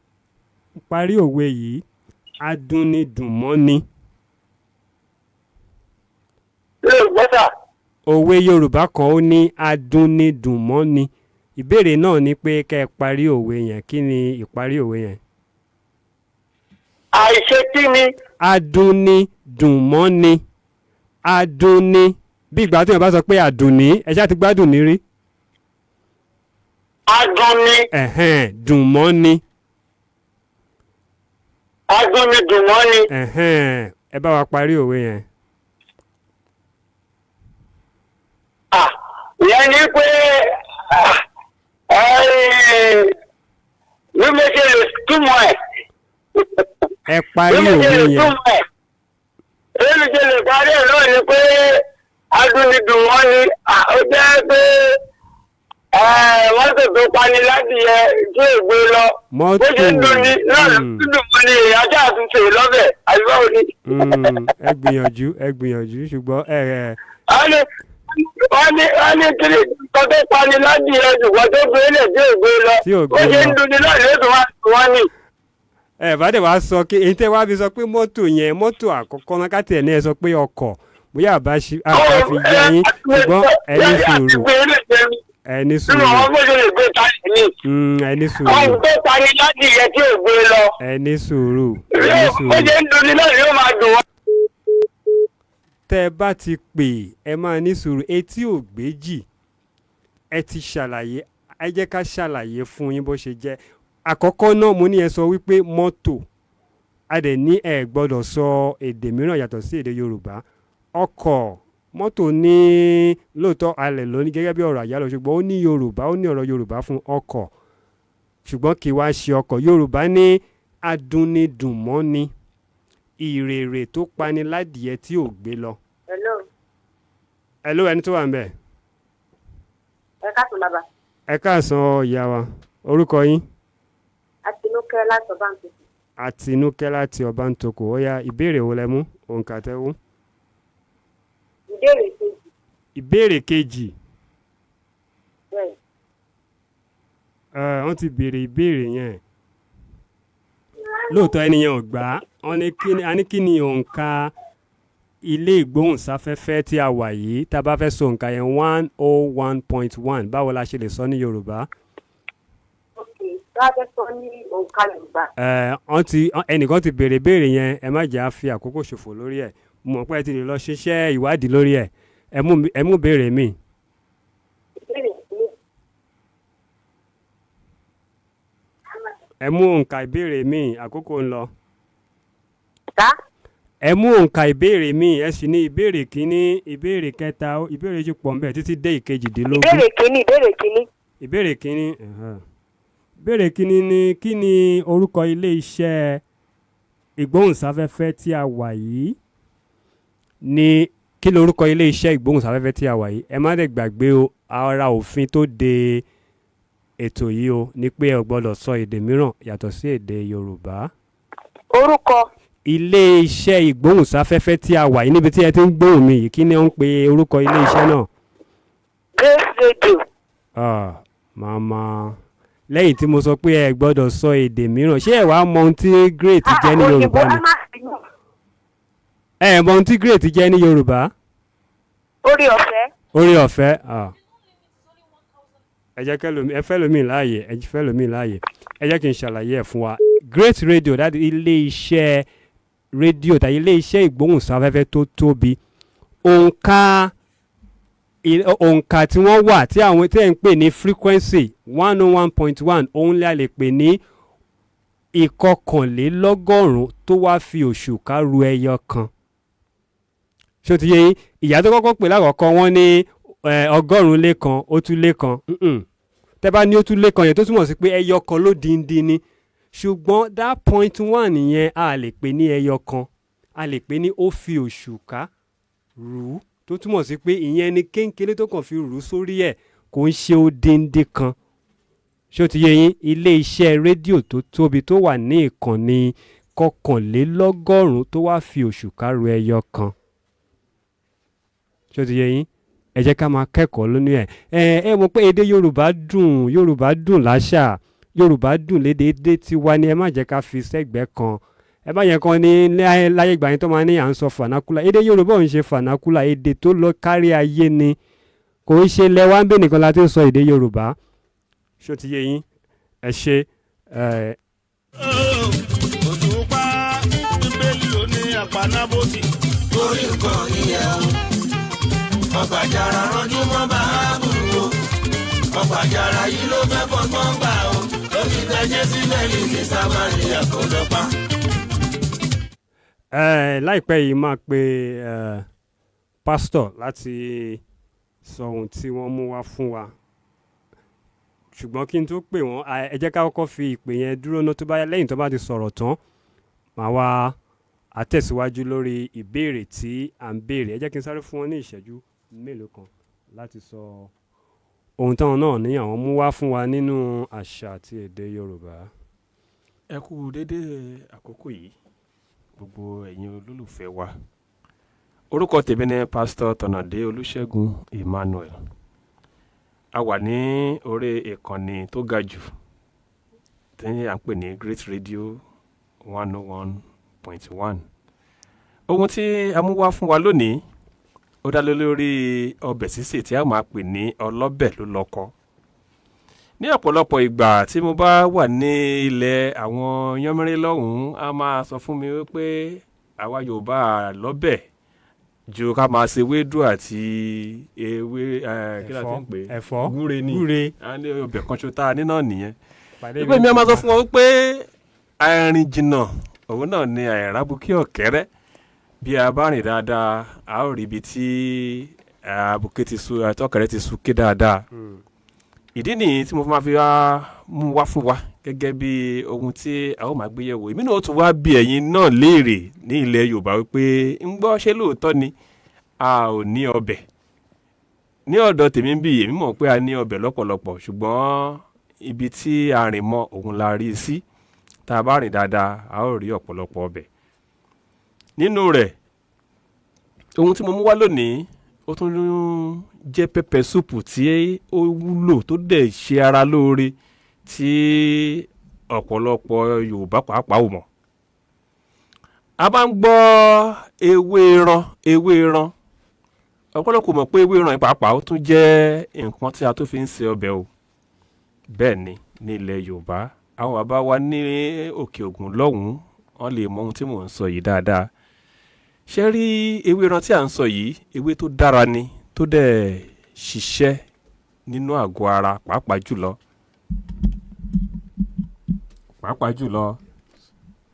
C: parí òwe yìí: adúnidùnmọ́ni.
D: Mi ò gbọ́ sà.
C: Òwe Yorùbá kan, ó ní adúnidùnmọ́ni. Ìbéèrè náà ni pé kẹ́ ẹ parí òwe yẹn. Kí ni ìparí òwe yẹn?
D: Àìṣe kí ni?
C: Adúnidùnmọ́ni. Adúnni, bí ìgbà tí wọn bá sọ pé àdùnní, ẹ ṣáà ti gbádùn ní rí.
D: Adùn ni.
C: Ẹ̀hẹ́n, dùnmọ́ni.
D: Adùn ni dùnmọ́ni.
C: Ẹ̀hẹ́n, ẹ bá wa parí òwe yẹn.
D: Ìyẹn ni pé bí mo ṣe lè túmọ̀ ẹ̀.
C: Ẹ parí
D: Bí mo
C: òwe
D: ṣe lè
C: yẹn.
D: túmọ̀ ẹ̀. Bí mo ṣe lè parí ẹ̀ náà ni pé adúnidùnmọ́ni, ó jẹ́ pé Mọ́tò tó pani láti yẹ tí ègbé lọ.
C: Mọ́tò.
D: Bó ṣe ń dùn ní náà ló ń dùn mọ́ ní èyí ajá àtúnṣe lọ́bẹ̀ àbí báwo ni.
C: Ẹ gbìyànjú, ẹ gbìyànjú, ṣùgbọ́n ẹ ẹ
D: Wọ́n ní kí ni nǹkan tó pani láti yẹ ṣùgbọ́n tó gbé lẹ̀ tí ègbé lọ.
C: Tí ò
D: Bó
C: gbé
D: ṣe ń
C: lọ.
D: dùn ní náà ló tún wá wọ́n ní.
C: Ẹ bá dẹ̀ wá sọ kí èyí tẹ́ wá fi sọ pé mọ́tò yẹn, mọ́tò àkọ́kọ́ náà, káàtì ẹ̀ ní ẹ sọ pé ọkọ̀ bóyá àbá ṣe àbá fi yé yín, ṣùgbọ́n ẹ ní sùúrù, ẹ ní
D: Nínú
C: sùúrù.
D: àwọn bó ṣe lè gbé kalẹ̀ ní.
C: Ẹ ní sùúrù.
D: Àwọn tó pani láti yẹ tí ò gbé lọ.
C: Ẹ ní sùúrù, ẹ ní
D: Bó
C: sùúrù.
D: ṣe ń dùn ní náà yóò máa dùn wọ́n.
C: Tẹ́ ẹ bá ti pè, ẹ máa ní sùúrù. Etí ò gbéjì. Ẹ ti ṣàlàyé, ẹ jẹ́ ká ṣàlàyé fún yín bó ṣe jẹ́. Àkọ́kọ́ náà, mo ní ẹ sọ wípé mọ́tò, a dẹ̀ ní ẹ gbọ́dọ̀ sọ èdè mìíràn yàtọ̀ sí èdè Yorùbá. Ọkọ̀, mọ́tò ní lóòótọ́ alẹ̀ lóní gẹ́gẹ́ bí ọ̀rọ̀ àyálò, ṣùgbọ́n ó ní Yorùbá, ó ní ọ̀rọ̀ Yorùbá fún ọkọ̀, ṣùgbọ́n kì í wá ṣe ọkọ̀. Yorùbá ní adúnidùnmọ́ni ìrèrè tó pani ládìẹ tí ò gbé lọ.
E: Hello.
C: Ẹ ló ẹni tó wà ń bẹ̀.
E: Ẹ káàsán, bàbá.
C: Ẹ káàsán, ìyá wa. Orúkọ yín?
E: Àtinúkẹ́ láti Ọbántòkò.
C: Àtinúkẹ́ láti Ọbántòkò. Ó yá, ìbéèrè wo lẹ mú? Òǹkà tẹ́wọ́.
E: Ìbéèrè kejì.
C: Ìbéèrè kejì.
E: Bẹ́ẹ̀.
C: Ẹ, wọ́n ti béèrè ìbéèrè yẹn lóòótọ́, ẹnìyẹn ò gbà á. Wọ́n ní kí ni, a ní kí ni òǹkà ilé ìgbóhùnsáfẹ́fẹ́ tí a wà yìí? Tá a bá fẹ́ sọ òǹkà yẹn, 101.1, báwo la ṣe lè sọ ní Yorùbá?
E: Ok, tó a fẹ́ sọ ní òǹkà Yorùbá.
C: Ẹ, wọ́n ti ẹnìkan ti béèrè béèrè yẹn. Ẹ má jẹ́ á fi àkókò ṣòfò lórí ẹ̀. Mo mọ̀ pé ẹ ti lè lọ ṣiṣẹ́ ìwádìí lórí ẹ̀. Ẹ mú béèrè mi.
E: Ìbéèrè kìíní.
C: Ẹ mú òǹkà ìbéèrè mi, àkókò ń lọ.
E: Tá.
C: Ẹ mú òǹkà ìbéèrè mi. Ẹ sì ní ìbéèrè kínní, ìbéèrè kẹta, ìbéèrè yìí pọ̀ nbẹ̀ títí dé ìkejìdínlógún.
E: Ìbéèrè kìíní, ìbéèrè kìíní.
C: Ìbéèrè kínní, ẹ̀hẹ́n. Ìbéèrè kínní ni: kí ni orúkọ ilé iṣẹ́ ìgbóhùnsáfẹ́fẹ́ tí a wà yìí ní? Kí ni orúkọ ilé iṣẹ́ ìgbóhùnsáfẹ́fẹ́ tí a wà yìí? Ẹ má dẹ̀ gbàgbé o, ara òfin tó de ètò yìí o ní pé ẹ ò gbọ́dọ̀ sọ èdè mìíràn yàtọ̀ sí èdè Yorùbá.
E: Orúkọ.
C: Ilé iṣẹ́ ìgbóhùnsáfẹ́fẹ́ tí a wà yìí, níbi tí ẹ ti ń gbóhùn mi yìí, kí ni ó ń pe orúkọ ilé iṣẹ́ náà?
E: Grace Radio.
C: Ah, màmá, lẹ́yìn tí mo sọ pé ẹ gbọ́dọ̀ sọ èdè mìíràn, ṣé ẹ wàá mọ ohun tí great jẹ́ ní
E: Òyìnbó.
C: Yorùbá ni?
E: Ẹ má bínú.
C: Ẹ mọ ohun tí great jẹ́ ní Yorùbá?
E: Orí ọ̀fẹ́.
C: Orí ọ̀fẹ́, ah. Ẹ jẹ́ kẹ́lòmí, ẹ fẹ́ lómi láàyè, ẹ fẹ́ lómi láàyè. Ẹ jẹ́ kí n ṣàlàyé ẹ̀ fún wa. Great Radio, dájú, ilé iṣẹ́ rédíò tàbí ilé iṣẹ́ ìgbóhùnsáfẹ́fẹ́ tó tóbi. Òǹkà tí wọ́n wà, tí àwọn tí ẹ̀ ń pè ní frequency, 101.1, òun lè a lè pè ní 191 tó wá fi òṣùká ru ẹyọ kan. Ṣó ti yé yín? Ìyá tó kọ́kọ́ pè lákọ̀ọ́kọ́, wọ́n ní 100 lé kan, ó tún lé kan. Tẹ́ bá ní ó tún lé kan yẹn, tó túmọ̀ sí pé ẹyọ kan ló díndín ni. Ṣùgbọ́n that point one yẹn, a lè pè ní ẹyọ kan, a lè pè ní ó fi òṣùká rù ú, tó túmọ̀ sí pé ìyẹn ni kéńkéré tó kàn fi rù ú sórí ẹ̀, kò ń ṣe odindi kan. Ṣó ti yé yín? Ilé iṣẹ́ rédíò tó tóbi tó wà ní ìkànnì 191 tó wá fi òṣùká ru ẹyọ kan. Ṣó ti yé yín? Ẹ jẹ́ ká máa kẹ́kọ̀ọ́ lónìí. Ẹ mọ̀ pé èdè Yorùbá dùn, Yorùbá dùn láṣà, Yorùbá dùn lédè. Èdè tiwa ni, ẹ má jẹ́ ká fi sẹ́gbẹ̀ẹ́ kan. Ẹ bá yẹn kan ní láyé ìgbà yẹn tó máa ní à ń sọ vernacular. Èdè Yorùbá ò ń ṣe vernacular, èdè tó lọ kárí ayé ni. Kò ń ṣe lẹ́wà ń bẹ̀ nìkan la ti ń sọ èdè Yorùbá. Ṣó ti yé yín? Ẹ ṣe ẹ.
A: Òṣùpá, Bíbélì ló ní àpánábòtì.
B: Orí nǹkan ìyẹn o, ọgbàjàrà rọjú mọ́ bàábù o. Ọgbàjàrà yìí ló fẹ́ fọgbọ́n gbà o, ló fi gbẹjẹ́ sílẹ̀ ní Samaria kò lọ pa.
C: Ẹ láìpẹ́ yìí máa pe pásítọ̀ láti sọ ohun tí wọ́n mú wá fún wa, ṣùgbọ́n kí n tó pè wọ́n, ẹ jẹ́ ká kọ́kọ́ fi ìpè yẹn dúró ná. Tó bá yá, lẹ́yìn tó bá ti sọ̀rọ̀ tán, màá wá àtẹ̀síwájú lórí ìbéèrè tí à ń béèrè. Ẹ jẹ́ kí n sáré fún wọn ní ìṣẹ́jú mélòó kan láti sọ. Ohun táwọn náà ní àwọn mú wá fún wa nínú àṣà àti èdè Yorùbá.
J: Ẹ kú dédé àkókò yìí, gbogbo ẹ̀yin olólùfẹ́ wa. Orúkọ tèmi ni Pásítọ̀ Tọ̀nàdé Olúṣẹ́gun Emmanuel. A wà ní orí ìkànnì tó ga jù tí à ń pè ní Great Radio 101.1. Ohun tí a mú wá fún wa lónìí, ó dá lé lórí ọbẹ̀ sísè tí a máa pè ní ọlọ́bẹ̀ ló lọ́kọ. Ní ọ̀pọ̀lọpọ̀ ìgbà tí mo bá wà ní ilẹ̀ àwọn yánmírín lọ́hùn-ún, a máa sọ fún mi wípé àwa Yorùbá lọ́bẹ̀ ju ká máa ṣe ewédú àti ewé, kí la ti ń pè é?
C: Ẹ̀fọ́.
J: Gúre ni.
C: Gúre.
J: A ní ọbẹ̀ kan ṣo tá a ní náà nìyẹn.
C: Pàdé.
J: Ìgbà mi a máa sọ fún wọn wípé àìrìn jìnnà òun náà ni àìrábùkí ọ̀kẹ́rẹ́. Bí a bá rìn dáadáa, a ó rí ibi tí abuké ti su, tọkẹrẹ ti sunké dáadáa. Ìdí nìyí tí mo máa fi wá mú wá fún wa gẹ́gẹ́ bí ohun tí a ó máa gbé yẹ̀wò. Èmi náà ó tún wá bí ẹ̀yin náà léèrè ní ilẹ̀ Yorùbá wípé, ń gbọ́, ṣé lóòótọ́ ni a ò ní ọbẹ̀? Ní ọ̀dọ̀ tèmi ń bí, èmi mọ̀ pé a ní ọbẹ̀ lọ́pọ̀lọpọ̀, ṣùgbọ́n ibi tí a rìn mọ́ òun la rí i sí. Tá a bá rìn dáadáa, a ó rí ọ̀pọ̀lọpọ̀ ọbẹ̀ nínú rẹ̀. Ohun tí mo mú wá lónìí, ó tún jẹ́ pepper soup tí ó wúlò, tó dẹ̀ ṣe ara lóore, tí ọ̀pọ̀lọpọ̀ Yorùbá pàápàá ò mọ̀. A bá ń gbọ́ ewé ẹran, ewé ẹran, ọ̀pọ̀lọpọ̀ mọ̀ pé ewé ẹran yìí pàápàá, ó tún jẹ́ nǹkan tí a tó fi ń ṣe ọbẹ̀ o. Bẹ́ẹ̀ ni, ní ilẹ̀ Yorùbá, àwọn bàbá wa ní Òkè Ògùn lọ́hùn-ún, wọ́n lè mọ ohun tí mò ń sọ yìí dáadáa. Ṣé rí ewé ẹran tí à ń sọ yìí, ewé tó dára ni, tó dẹ̀ ṣiṣẹ́ nínú àgọ́ ara pàápàá jùlọ.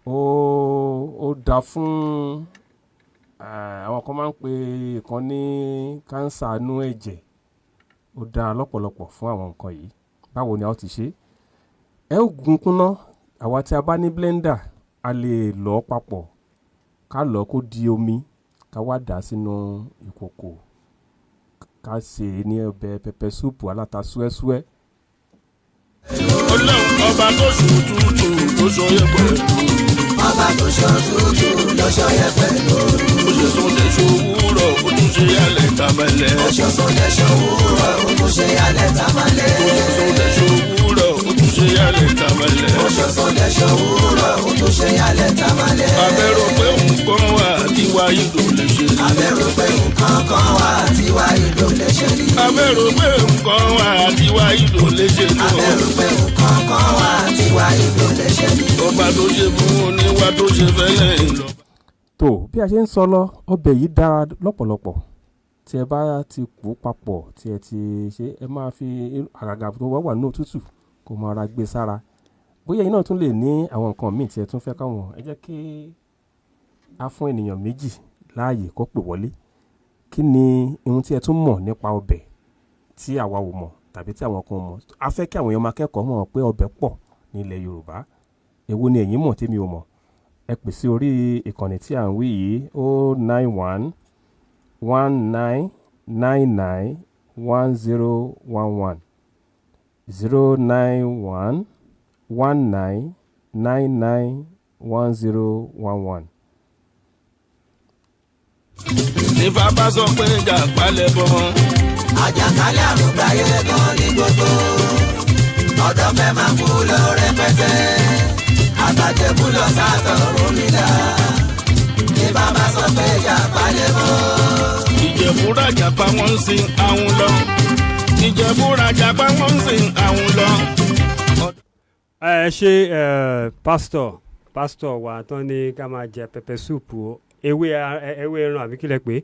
J: Ó dáa fún àwọn kan máa ń pe ìkan ní kánsà inú ẹ̀jẹ̀. Ó dáa lọ́pọ̀lọpọ̀ fún àwọn nǹkan yìí. Báwo ni a ó ti ṣe? Ẹ ó gún kúnná. Àwa tí a bá ní blender, a lè lọ̀ ọ́ papọ̀, ká lọ̀ ọ́ kó di omi, ká wá dà á sínú ìkòkò, ká sè é ní ọbẹ̀ pepper soup aláta súẹ́súẹ́.
A: Ọlọ́run ọba tó ṣù tútù tó ṣọyẹ pẹ̀lú.
B: Ọba tó ṣọ tútù ló ṣọyẹ pẹ̀lú.
A: Ó ṣe sóde ṣòwúrọ̀, ó tún ṣe alẹ́ tàmẹ́lẹ́.
B: Ó ṣe sóde ṣòwúrọ̀, ó tún ṣe alẹ́ tàmálẹ̀.
A: Ó ṣe sóde ṣòwúrọ̀, ó tún ṣe alẹ́ tàmẹ́lẹ́.
B: Ó ṣe sóde ṣòwúrọ̀, ó tún ṣe alẹ́ tàmálẹ̀.
A: Abẹ́rò pé nǹkan wà tí wàá ìdò lè ṣe.
B: Abẹ́rò pé nǹkan kan wà tí wàá ìdò lè ṣe ni.
A: Abẹ́rò pé nǹkan wà tí wàá ìdò lè ṣe ni.
B: Abẹ́rò pé nǹkan kan wà tí wàá ìdò lè ṣe ni.
A: Ọba tó ṣe fún oníwà tó ṣe fẹ́lẹ́ lọ.
J: Tó bí a ṣe ń sọ lọ, ọbẹ̀ yìí dára lọ́pọ̀lọpọ̀. Tí ẹ bá ti pò papọ̀, tí ẹ ti ṣe, ẹ máa fi àgàgà tó wà wà ní òtútù, kó máa ra gbé sára. Bóyá ẹ̀yin náà tún lè ní àwọn nǹkan míì tí ẹ tún fẹ́ káwọn. Ẹ jẹ́ kí a fún ènìyàn méjì láàyè kó pè wọlé. Kí ni ohun tí ẹ tún mọ̀ nípa ọbẹ̀ tí àwa ò mọ̀ tàbí tí àwọn kan ò mọ̀? A fẹ́ kí àwọn èèyàn máa kẹ́kọ̀ọ́ mọ̀ pé ọbẹ̀ pọ̀ ní ilẹ̀ Yorùbá. Èwo ni ẹ̀yin mọ̀ tí mi ò mọ̀? Ẹ pè sí orí ìkànnì tí à ń wí yìí: 09119991011, 09119991011.
A: Ní bàbá sọ pé ìjà palẹ̀ bọ̀.
B: Àjàkálẹ̀ àrùn gbáyé gan ní gbogbo ọ̀dọ́ fẹ́ máa kú lọ rẹpẹtẹ, àtàjẹkù lọ sátọ̀ rómìnà ní bàbá sọ pé ìjà palẹ̀ mọ́.
A: Ìjẹ̀bú-rajà pa wọ́n ń sin àwọn lọ. Ìjẹ̀bú-rajà pa wọ́n ń sin àwọn lọ.
C: Ẹ ṣe ẹ, pásítọ̀ wa tán ní ká máa jẹ pepper soup o. Ewé ẹran àbí kílẹ̀ pé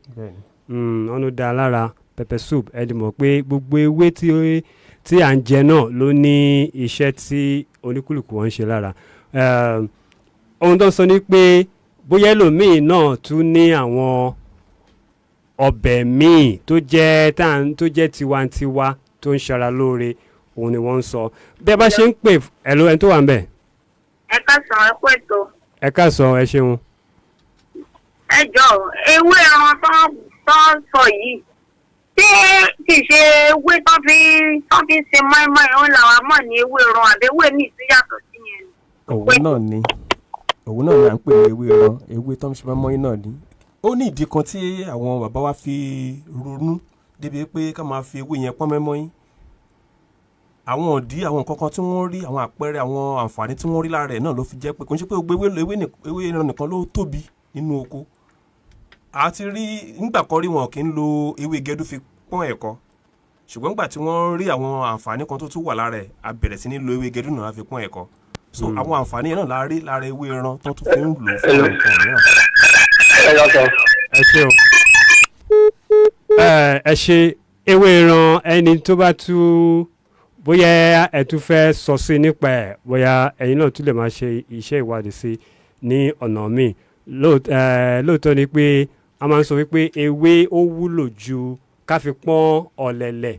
C: ọ̀nà dá lára pepper soup. Ẹ dì mọ̀ pé gbogbo ewé tí à ń jẹ náà ló ní iṣẹ́ tí oníkúlùkù wọn ń ṣe lára. Ohun tó ń sọ ni pé bóyá ẹlòmíì náà tún ní àwọn ọbẹ̀ míì tó jẹ́ tá à ń tó jẹ́ tiwantiwa, tó ń ṣara lóore, òun ni wọ́n ń sọ. Bí ẹ bá ṣe ń pè ẹ ló ẹni tó wà ń bẹ̀.
E: Ẹ káàsán, ẹ kú ètò.
C: Ẹ káàsán, ẹ ṣeun.
E: Ẹ jọ, ewé ẹran tó ń sọ yìí. Ṣé kì í ṣe ewé tán fi ń ṣe mọ́ínmọ́ín òun làwa mọ̀ ní ewé ran àbí ewé míì tó yàtọ̀ sí yẹn ni?
J: Òun náà ni, òun náà ni à ń pè ní ewé ẹran, ewé tó ń ṣe mọ́ínmọ́ín náà ni. Ó ní ìdí kan tí àwọn bàbá wa fi ronú débi pé ká máa fi ewé yẹn pọ́n mọ́ínmọ́ín. Àwọn òdí, àwọn nǹkan kan tí wọ́n rí, àwọn àpẹẹrẹ, àwọn àǹfààní tí wọ́n rí lára ẹ̀ náà ló fi jẹ́ pé kò ń ṣe pé gbogbo ewé ẹran nìkan ló tóbi nínú oko. A ti rí nígbà kan rí, wọn kì í lo ewé gẹdú fi pọ́n ẹ̀kọ, ṣùgbọ́n nígbà tí wọ́n rí àwọn àǹfààní kan tó tún wà lára ẹ̀, a bẹ̀rẹ̀ sí ní lo ewé gẹdú náà fi pọ́n ẹ̀kọ. So àwọn àǹfààní yẹn náà la rí lára ewé ẹran tó tún fi ń lò fún àwọn nǹkan mìíràn.
D: Ẹ lọ sọ.
C: Ẹ ṣe o. Ẹ ṣe. Ewé ẹran, ẹni tó bá tú, bóyá ẹ tún fẹ́ sọ sí nípa ẹ̀, bóyá ẹ̀yin náà tún lè máa ṣe iṣẹ́ ìwádìí sí ní ọ̀nà míì. Lóòótọ́ ni pé a máa ń sọ wípé ewé ó wúlò ju ká fi pọ́n ọ̀lẹ̀lẹ̀,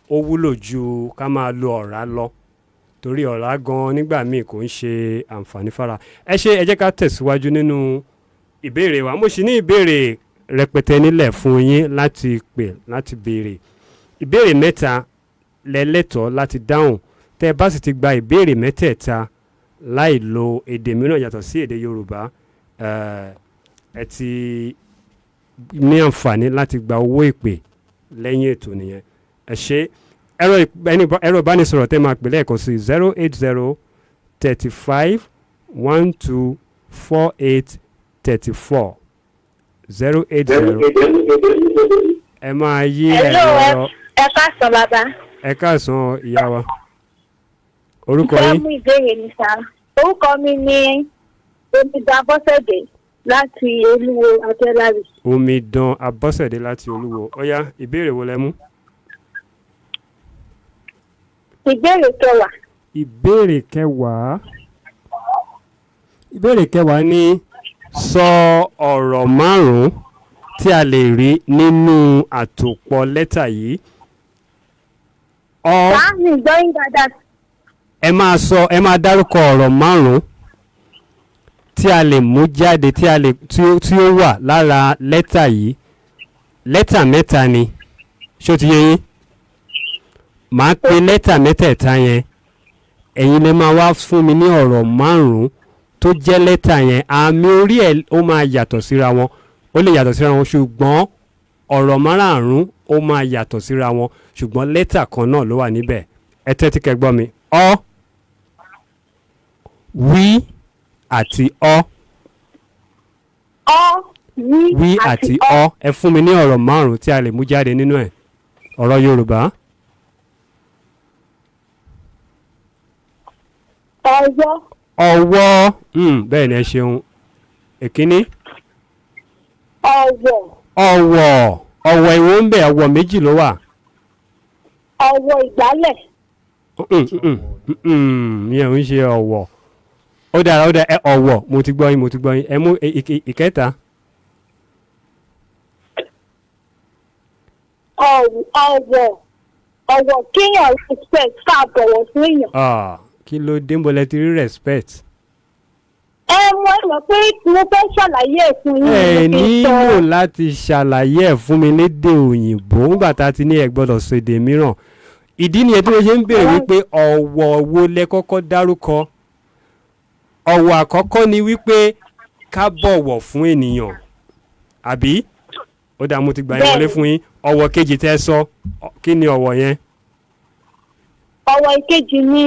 C: ó wúlò ju ká máa lo ọ̀rá lọ, torí ọ̀rá gan nígbà míì kò ń ṣe àǹfààní fara. Ẹ ṣe. Ẹ jẹ́ ká tẹ̀síwájú nínú ìbéèrè wa. Mo sì ní ìbéèrè rẹpẹtẹ nílẹ̀ fún yín láti pè láti béèrè. Ìbéèrè mẹ́ta lẹ́lẹ́tọ̀ọ́ láti dáhùn. Tẹ́ ẹ bá sì ti gba ìbéèrè mẹ́tẹ̀ẹ̀ta láì lo èdè mìíràn yàtọ̀ sí èdè Yorùbá, ẹ ti ní àǹfààní láti gba owó ìpè lẹ́yìn ètò nìyẹn. Ẹ ṣe. Ẹ̀rọ ìbánisọ̀rọ̀ tẹ́ máa pè lẹ́ẹ̀kan sí: 08035124834, 080. Ẹ máa yí
E: Hello,
C: ẹ̀rọ.
E: Ẹ káàsán, bàbá.
C: Ẹ káàsán, ìyá wa. Orúkọ
E: Fẹ́
C: yín?
E: mú ìbéèrè mi sá. Orúkọ mi ni Omidan Abọ́sẹ̀dé láti Olúwo Adélárì.
C: Omidan Abọ́sẹ̀dé láti Olúwo. Ó yá, ìbéèrè wo lẹ mú?
E: Ìbéèrè kẹwàá.
C: Ìbéèrè kẹwàá. Ìbéèrè kẹwàá ní: sọ ọ̀rọ̀ márùn-ún tí a lè rí nínú àtòpọ̀ lẹ́tà yìí. Ọ
E: Bá mi gbọ́ yín dáadáa.
C: Ẹ máa sọ, ẹ máa dárúkọ ọ̀rọ̀ márùn-ún tí a lè mú jáde, tí a lè tí ó wà lára lẹ́tà yìí. Lẹ́tà mẹ́ta ni. Ṣó ti yé yín? Màá pe lẹ́tà mẹ́tẹ̀ẹ̀ta yẹn, ẹ̀yin lè máa wá fún mi ní ọ̀rọ̀ márùn-ún tó jẹ́ lẹ́tà yẹn. Àmì orí ẹ̀ ó máa yàtọ̀ síra wọn, ó lè yàtọ̀ síra wọn, ṣùgbọ́n ọ̀rọ̀ márààrún ó máa yàtọ̀ síra wọn, ṣùgbọ́n lẹ́tà kan náà ló wà níbẹ̀. Ẹ tẹ́tí kẹ́ gbọ́ mi. Ọ, wí àti ọ.
E: Ọ, wí
C: wí àti ọ. Ẹ fún mi ní ọ̀rọ̀ márùn-ún tí a lè mú jáde nínú ẹ̀, ọ̀rọ̀ Yorùbá.
E: Ọwọ́.
C: Ọwọ́, bẹ́ẹ̀ ni, ẹ ṣeun. Èkíní.
E: Ọwọ́.
C: Ọwọ́. Ọwọ́ ìwọ ń bẹ, ọwọ́ méjì ló wà.
E: Ọwọ́ ìgbálẹ̀.
C: Ìyẹn ò ń ṣe ọwọ́. Ó dára, ó dára. Ẹ ọwọ́, mo ti gbọ́ yín, mo ti gbọ́ yín. Ẹ mú ìkẹta.
E: Ọwọ́ kéèyàn respect, ká bọ̀wọ̀ fún èèyàn.
C: Ah, kí ló dé? Ń bọ̀lẹ̀ ti rí respect?
E: Ẹ mọ̀, ẹ mọ̀ pé mo fẹ́ ṣàlàyé ẹ̀ fún yín.
C: Ẹ
E: mo fi sọ.
C: nílò láti ṣàlàyé ẹ̀ fún mi lédè òyìnbó nígbà tá a ti ní ẹ gbọ́dọ̀ sọ èdè mìíràn. Ìdí nìyẹn tí mo ṣe ń béèrè wípé ọ̀wọ̀ wo lẹ kọ́kọ́ dárúkọ. Ọ̀wọ̀ àkọ́kọ́ ni wípé ká bọ̀wọ̀ fún ènìyàn, àbí? Ó dáa, mo ti gbà yín wọlé fún yín. Ọ̀wọ̀ kejì tẹ́ sọ, kí ni ọ̀wọ̀ yẹn?
E: Ọwọ́ ìkejì ni,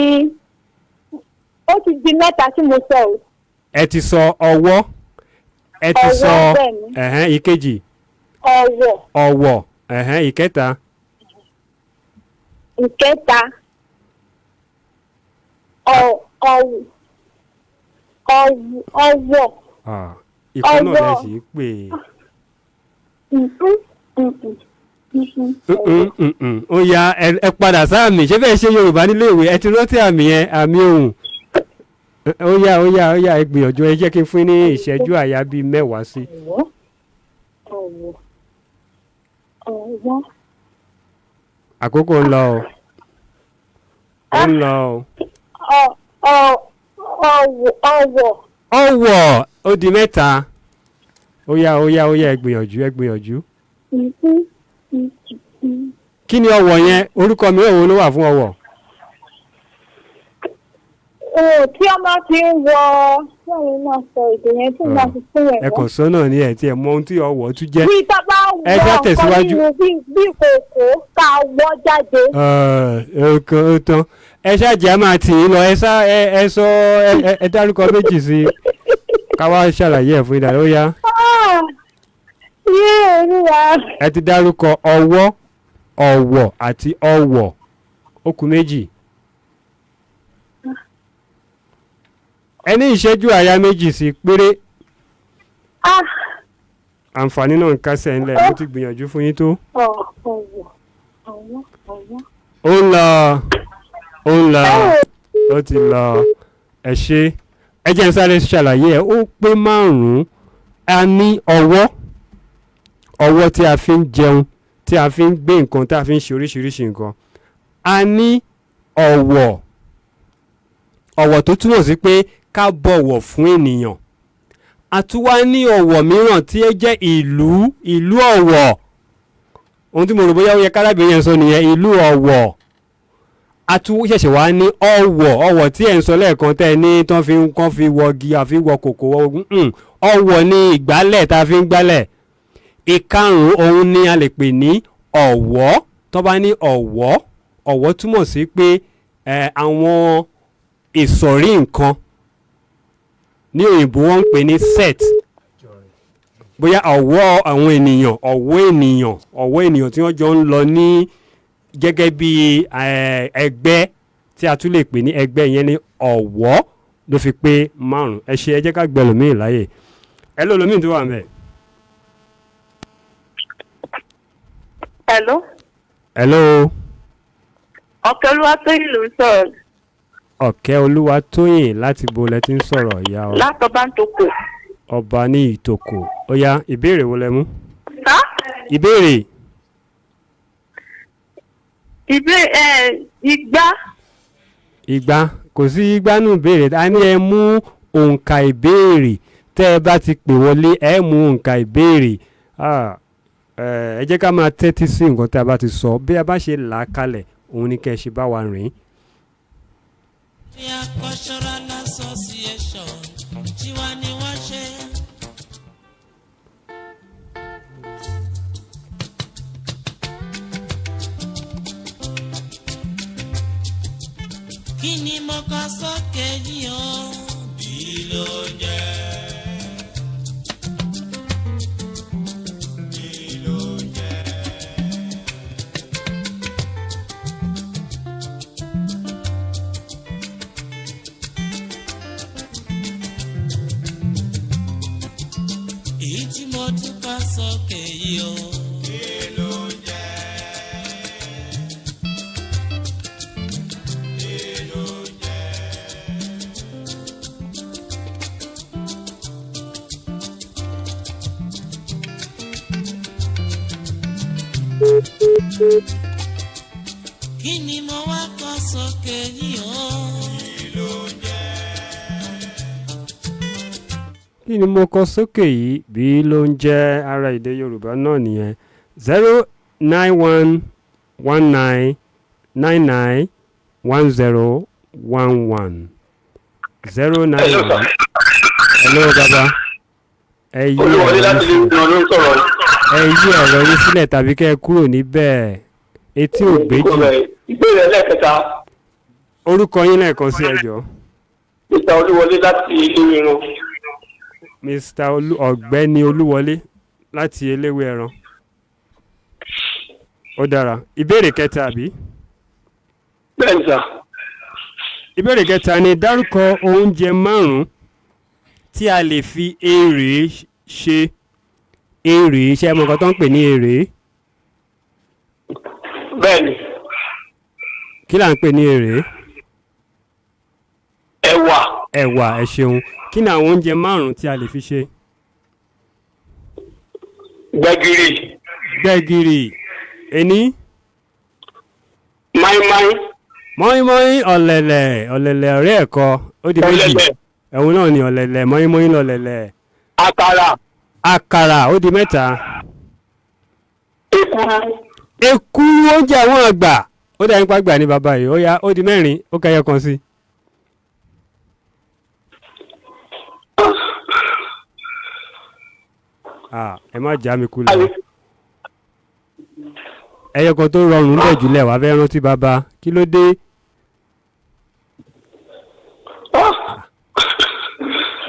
E: ó ti di mẹ́ta tí mo sọ o.
C: Ẹ ti sọ ọwọ́, ẹ ti
E: Ọwọ́,
C: sọ
E: bẹ́ẹ̀ ni.
C: Ẹ̀hẹ́n, ìkejì?
E: Ọwọ́.
C: Ọ̀wọ̀, ẹ̀hẹ́n, ìkẹta?
E: Ìkẹta, ọ ọwọ́ ọwọ́ ọwọ́.
C: Ah, ìkan náà lẹ
E: Ọwọ́.
C: sì ń pè é. Ó yá, ẹ padà sáàmì. Ṣé bẹ́ẹ̀ ṣe Yorùbá nílé ìwé? Ẹ ti rántí àmì yẹn, àmì ohùn. Ó yá, ó yá, ó yá, ẹ gbìyànjú. Ẹ jẹ́ kí n fún yín ní ìṣẹ́jú àyà bíi 10 sí.
E: Ọwọ́, ọwọ́, ọwọ́.
C: Àkókò ń lọ o, ó ń lọ o.
E: Ọ ọ ọwọ́, ọwọ́.
C: Ọwọ́, ó di mẹ́ta. Ó yá, ó yá, ó yá, ẹ gbìyànjú, ẹ gbìyànjú. Kí ni ọ̀wọ̀ yẹn? Orúkọ mìíràn wo ló wà fún ọ̀wọ̀?
E: Tí ọmọ fi ń wọ báwo náà sọ èdè yẹn tí wọ́n fi fún ẹ̀
C: Ẹ kàn sọ náà ni ẹ̀ tí ẹ mọ ohun tí ọ̀wọ̀ tún jẹ́.
E: Bí tá bá wọ
C: Ẹ já
E: nǹkan
C: tẹ̀síwájú.
E: nínú bí kòkó ká wọ́ jáde.
C: Ẹ kan ó tán. Ẹ ṣáàjì á máa tì í lọ. Ẹ sá ẹ ẹ sọ ẹ ẹ- ẹ dárúkọ méjì sí i ká wá ṣàlàyé ẹ̀ fún ìdá ó yá.
E: Ah, yé olúwa.
C: Ẹ ti dárúkọ ọwọ́, ọ̀wọ̀ àti ọ̀wọ̀. Ó kù méjì. Ẹ ní ìṣẹ́jú àyá méjì sí i péré.
E: Ah,
C: Àǹfààní náà ń kásẹ̀ ńlẹ̀. Mo ti gbìyànjú fún yín tó.
E: Ọ̀wọ̀, ọ̀wọ̀, ọ̀wọ̀.
C: Ó ń lọ, ó ń lọ, ó ti lọ. Ẹ ṣe, ẹ jẹ́ n sáré ṣàlàyé ẹ̀. Ó pé márùn-ún. A ní ọwọ́, ọwọ́ tí a fi ń jẹun, tí a fi ń gbé nǹkan, tí a fi ń ṣe oríṣiríṣi nǹkan. A ní ọ̀wọ̀, ọ̀wọ̀ tó túmọ̀ sí pé ká bọ̀wọ̀ fún ènìyàn. A tún wá ní ọ̀wọ̀ mìíràn tí ó jẹ́ ìlú, ìlú ọ̀wọ̀. Ohun tí mo rò bóyá ó yẹ kárábìnrin yẹn sọ nìyẹn, ìlú ọ̀wọ̀. A tún ṣẹ̀ṣẹ̀ wá ní ọ̀wọ̀, ọ̀wọ̀ tí ẹ̀ ń sọ lẹ́ẹ̀kan tẹ́ ẹ ní tán fi ń kán fi wọgi àfi wọ kòkó wọ ogun. Ọ̀wọ̀ ní ìgbálẹ̀ tá a fi ń gbálẹ̀. Ìkarùn-ún òun ni a lè pè ní ọ̀wọ́. Tó bá ní ọ̀wọ́, ọ̀wọ́ túmọ̀ sí pé àwọn ìsọ̀rí nǹkan ní òyìnbó wọ́n ń pè ní set, bóyá ọ̀wọ́ àwọn ènìyàn, ọ̀wọ́ ènìyàn, ọ̀wọ́ ènìyàn tí wọ́n jọ ń lọ ní gẹ́gẹ́ bí ẹgbẹ́ tí a tún lè pè ní ẹgbẹ́ yẹn ní ọ̀wọ́ ló fi pé márùn. Ẹ ṣe, ẹ jẹ́ ká gbẹ lómìn láàyè. Ẹ ló lómìn tó wà mẹ́.
E: Hello.
C: Hello.
E: Ọ̀kẹ́ Olúwatóyìn ló ń sọ̀rọ̀.
C: Ọ̀kẹ́ Olúwatóyìn, láti bo lẹ ti ń sọ̀rọ̀, ìyá ọ?
E: Látọ̀bántòkò.
C: Ọba ní ìtòkò. Ó yá, ìbéèrè wo lẹ mú?
E: Sá.
C: Ìbéèrè.
E: Ìbéèrè igbá.
C: Ìgbà kò sí igbá nù béèrè. A ní ẹ mú òǹkà ìbéèrè. Tẹ́ ẹ bá ti pè wọlé, ẹ mú òǹkà ìbéèrè. Ah, ẹ jẹ́ ká máa tẹ́tí sí nǹkan tí a bá ti sọ. Bí a bá ṣe là á kalẹ̀, òun ni kẹ́ ẹ ṣe bá wa rìn.
B: Cultural Association tiwa ni wọ́n ṣe. Kí ni mo kọ sókè yìí o? Bí ló ń jẹ́? Bí ló ń jẹ́? Èyí tí mo tún kọ sókè yìí o. Kí ló ń jẹ́? Kí ló ń jẹ́? Kí ni mo wá kọ sókè yìí o? Kí ló ń jẹ́?
C: Kí ni mo kọ sókè yìí? Bí ló ń jẹ́, ara èdè Yorùbá náà nìyẹn. 09119991011, 091. Hello bàbá, ẹ yí
D: Olúwọlé
C: ẹ̀rọ
D: láti
C: yín
D: lè ràn ló ń sọ̀rọ̀.
C: ẹ yí ẹ̀rọ yín sílẹ̀ tàbí kẹ́ ẹ kúrò níbẹ̀, etí ò gbéjì.
D: Ìbéèrè ẹlẹ́ẹ̀kẹta.
C: Orúkọ yín lẹ́ẹ̀kan sí, ẹ jọ̀ọ́.
D: Mr. Olúwọlé láti ilé irun.
C: Mr. Olú, Ọ̀gbẹ́ni Olúwọlé láti Eléwé Ẹran. Ó dára. Ìbéèrè kẹta, àbí?
D: Bẹ́ẹ̀ni sà.
C: Ìbéèrè kẹta ni: dárúkọ oúnjẹ márùn-ún tí a lè fi èrè ṣe. Èrè, ṣe é mọ nǹkan tó ń pè ní èrè?
D: Bẹ́ẹ̀ni.
C: Kí là ń pè ní èrè?
D: Ẹ̀wà.
C: Ẹ̀wà, ẹ ṣeun. Kí ni àwọn oúnjẹ márùn-ún tí a lè fi ṣe?
D: Gbẹ̀gìrì.
C: Gbẹ̀gìrì, ení.
D: Máímáí.
C: Mọ́ínmọ́ín, ọ̀lẹ̀lẹ̀, ọ̀lẹ̀lẹ̀ ọ̀rẹ́ ẹ̀kọ, ó di méjì.
D: Ọ̀lẹ̀lẹ̀.
C: Ẹ̀hún náà ni ọ̀lẹ̀lẹ̀, mọ́ínmọ́ín lọ̀lẹ̀lẹ̀.
D: Àkàrà.
C: Àkàrà, ó di mẹ́ta.
D: Èkuru.
C: Èkuru oúnjẹ àwọn àgbà. Ó dà nípa àgbà ní bàbá yìí. Ó yá, ó di mẹ́rin, ó kẹyọ kan sí. Ah, ẹ má já mi kulẹ̀. Ẹyọ kan tó rọrùn bẹ̀ jùlẹ̀ wàá fẹ́ rántí bàbá, kí ló dé?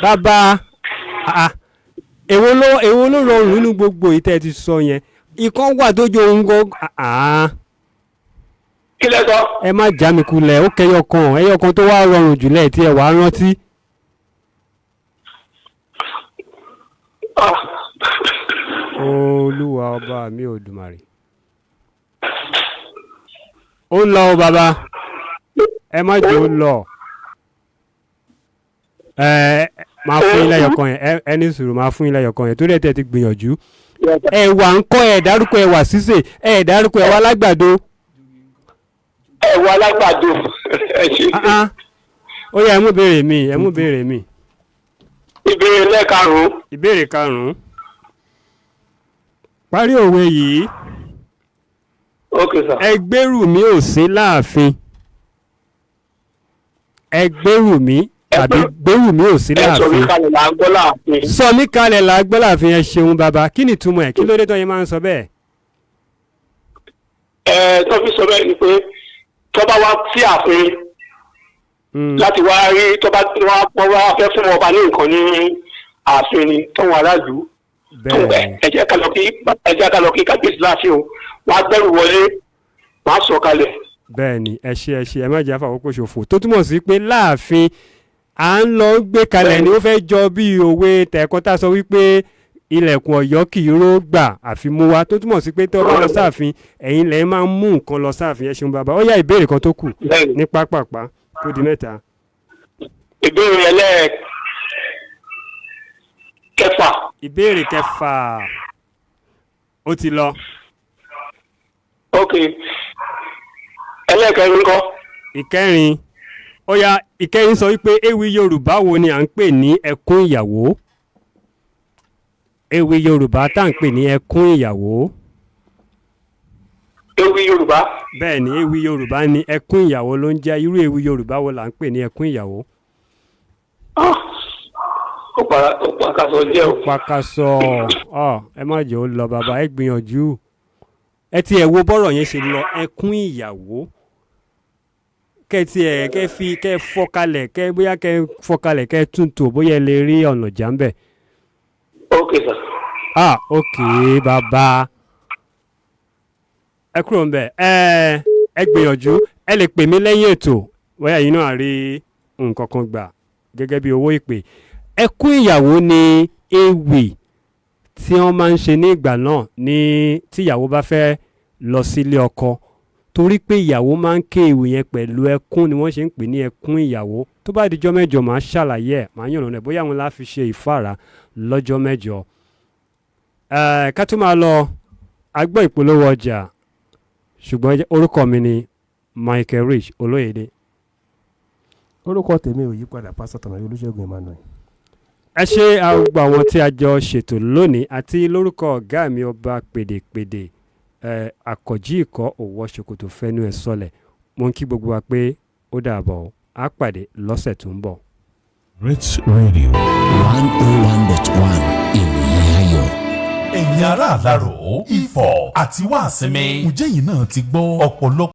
C: Bàbá, ah, èwo ló rọrùn nínú gbogbo ìtẹ́ ti sọ yẹn? Ìkan wà tó jọ ohun gan. Ah,
D: Kí lẹ sọ?
C: Ẹ má já mi kulẹ̀. Ó kẹyọ kan, ẹyọ kan tó wá rọrùn jùlẹ̀ tí ẹ wàá rántí. Olúwa ọba mi Olódùmarè. Ó ń lọ o bàbá, ẹ má jẹ́ ó lọ. Ẹ máa fún yín lẹ́yọ̀kan yẹn. Ẹ ní sùúrù, máa fún yín lẹ́yọ̀kan yẹn torí ẹ tẹ́ ti gbìyànjú. Ẹ̀wà ń kọ́? Ẹ̀ dárúkọ ẹ̀wà sísè, ẹ̀ dárúkọ ẹ̀wà alágbàdo.
D: Ẹ̀wà alágbàdo, ẹ ṣe.
C: Ah, ah. Ó yá, ẹ mú béèrè mi, ẹ mú béèrè mi.
D: Ìbéèrè lẹ́ẹ̀karùn-ún.
C: Ìbéèrè karùn-ún. Parí òwe yìí.
D: Ok sir.
C: Ẹgbẹ́rù mi ò sí láàfin. Ẹgbẹ́rù mi tàbí gbẹ́rù mi ò sí
D: Ẹ sọ mí
C: láàfin.
D: kalẹ̀ là ń gbọ́ láàfin.
C: Sọ mí kalẹ̀ là á gbọ́ láàfin. Ẹ ṣeun bàbá. Kí ni ìtumọ̀ ẹ̀? Kí ló dé tó yẹn máa ń sọ bẹ́ẹ̀?
D: Ẹ tó fi sọ bẹ́ẹ̀ ni pé tó bá wá sí ààfin láti wá rí, tó bá wá wọ́n wá fẹ́ fún ọba ní nǹkan ní ààfin ni tó wọn aráàlú tó ń bẹ. Ẹ jẹ́ ká lọ kí kábíyèsí láàfin o, wọ́n á gbẹ́rù wọlé, wọ́n á sọ kalẹ̀.
C: Bẹ́ẹ̀ ni. Ẹ ṣe, ẹ ṣe, ẹ má jẹ́ àfàkókò ṣòfò. Tó túmọ̀ sí pé láàfin à ń lọ gbé kalẹ̀ ni. Ó fẹ́ jọ bí òwe tẹ̀kọ́ tá a sọ wípé ilẹ̀kùn Ọ̀yọ́ kì í ró gbà àfi mú wa, tó túmọ̀ sí pé tó bá lọ sáàfin, ẹ̀yin lẹ́yìn máa ń mú nǹkan lọ sáàfin. Ẹ ṣeun bàbá. Ó yá, ìbéèrè kan tó kù ní pápápá kó di mẹ́ta.
D: Ìbéèrè ẹlẹ́ẹ̀kẹfà.
C: Ìbéèrè kẹfà, ó ti lọ.
D: Ok, ẹlẹ́ẹ̀kẹrin ńkọ́?
C: Ìkẹrin, ó yá. Ìkẹrin sọ wípé ewì Yorùbá wo ni à ń pè ní ẹkún ìyàwó? Ewì Yorùbá tá à ń pè ní ẹkún ìyàwó.
D: Ewì Yorùbá.
C: Bẹ́ẹ̀ ni, ewì Yorùbá ni ẹkún ìyàwó ló ń jẹ́. Irú ewì Yorùbá wo là ń pè ní ẹkún ìyàwó?
D: Ó pa àkàsọ díẹ̀ o.
C: Pàkàsọ ọ, ẹ má jẹ́ ó lọ bàbá. Ẹ gbìyànjú, ẹ ti ẹ̀ wo bọ́rọ̀ yẹn ṣe lọ. Ẹkún ìyàwó, kẹ tiẹ̀ kẹ fi kẹ fọkalẹ̀, kẹ bóyá kẹ fọkalẹ̀, kẹ tún tò, bóyá ẹ lè rí ọ̀nà jà ń bẹ̀.
D: Ok sir.
C: Ah, ok bàbá, ẹ kúrò ń bẹ̀. Ẹ gbìyànjú. Ẹ lè pè mí lẹ́yìn ètò, bóyá yìí náà rí nǹkan kan gbà gẹ́gẹ́ bí owó ìpè. Ẹkún ìyàwó ni ewì tí wọ́n máa ń ṣe ní ìgbà náà ní tí ìyàwó bá fẹ́ lọ sílé ọkọ. Torí pé ìyàwó máa ń ké ewì yẹn pẹ̀lú ẹkún ni wọ́n ṣe ń pè ní ẹkún ìyàwó. Tó bá dijọ́ mẹ́jọ, màá ṣàlàyé ẹ̀, màá yànnà ẹ̀, bóyá àwọn la fi ṣe ìfáàrà lọ́jọ́ mẹ́jọ. Ká tó máa lọ, a gbọ́ ìpolówó ọjà, ṣùgbọ́n orúkọ mi ni Michael Rich Olóyèdè.
J: Orúkọ tèmi ò yí padà, Pásítọ̀ Tọ̀nà Olúṣẹ́gun Emmanuel.
C: Ẹ ṣe àgbà àwọn tí a jọ ṣètò lónìí àti lórúkọ ọ̀gá mi, ọba pèdèpèdè àkọ́jí ikọ̀ òwò ṣòkòtò fẹ́nu ẹ̀ sọlẹ̀, mo ń kí gbogbo wa pé ó dàbọ̀, á pàdé lọ́sẹ̀ tó ń bọ̀.
G: Ritz Radio 101.1, ìròyìn ayọ̀.
H: Ẹ̀yin ará Àlárò, Ifọ̀ àti Wàsinmi, ǹjẹ́ yìí náà ti gbọ́ ọ̀pọ̀lọpọ̀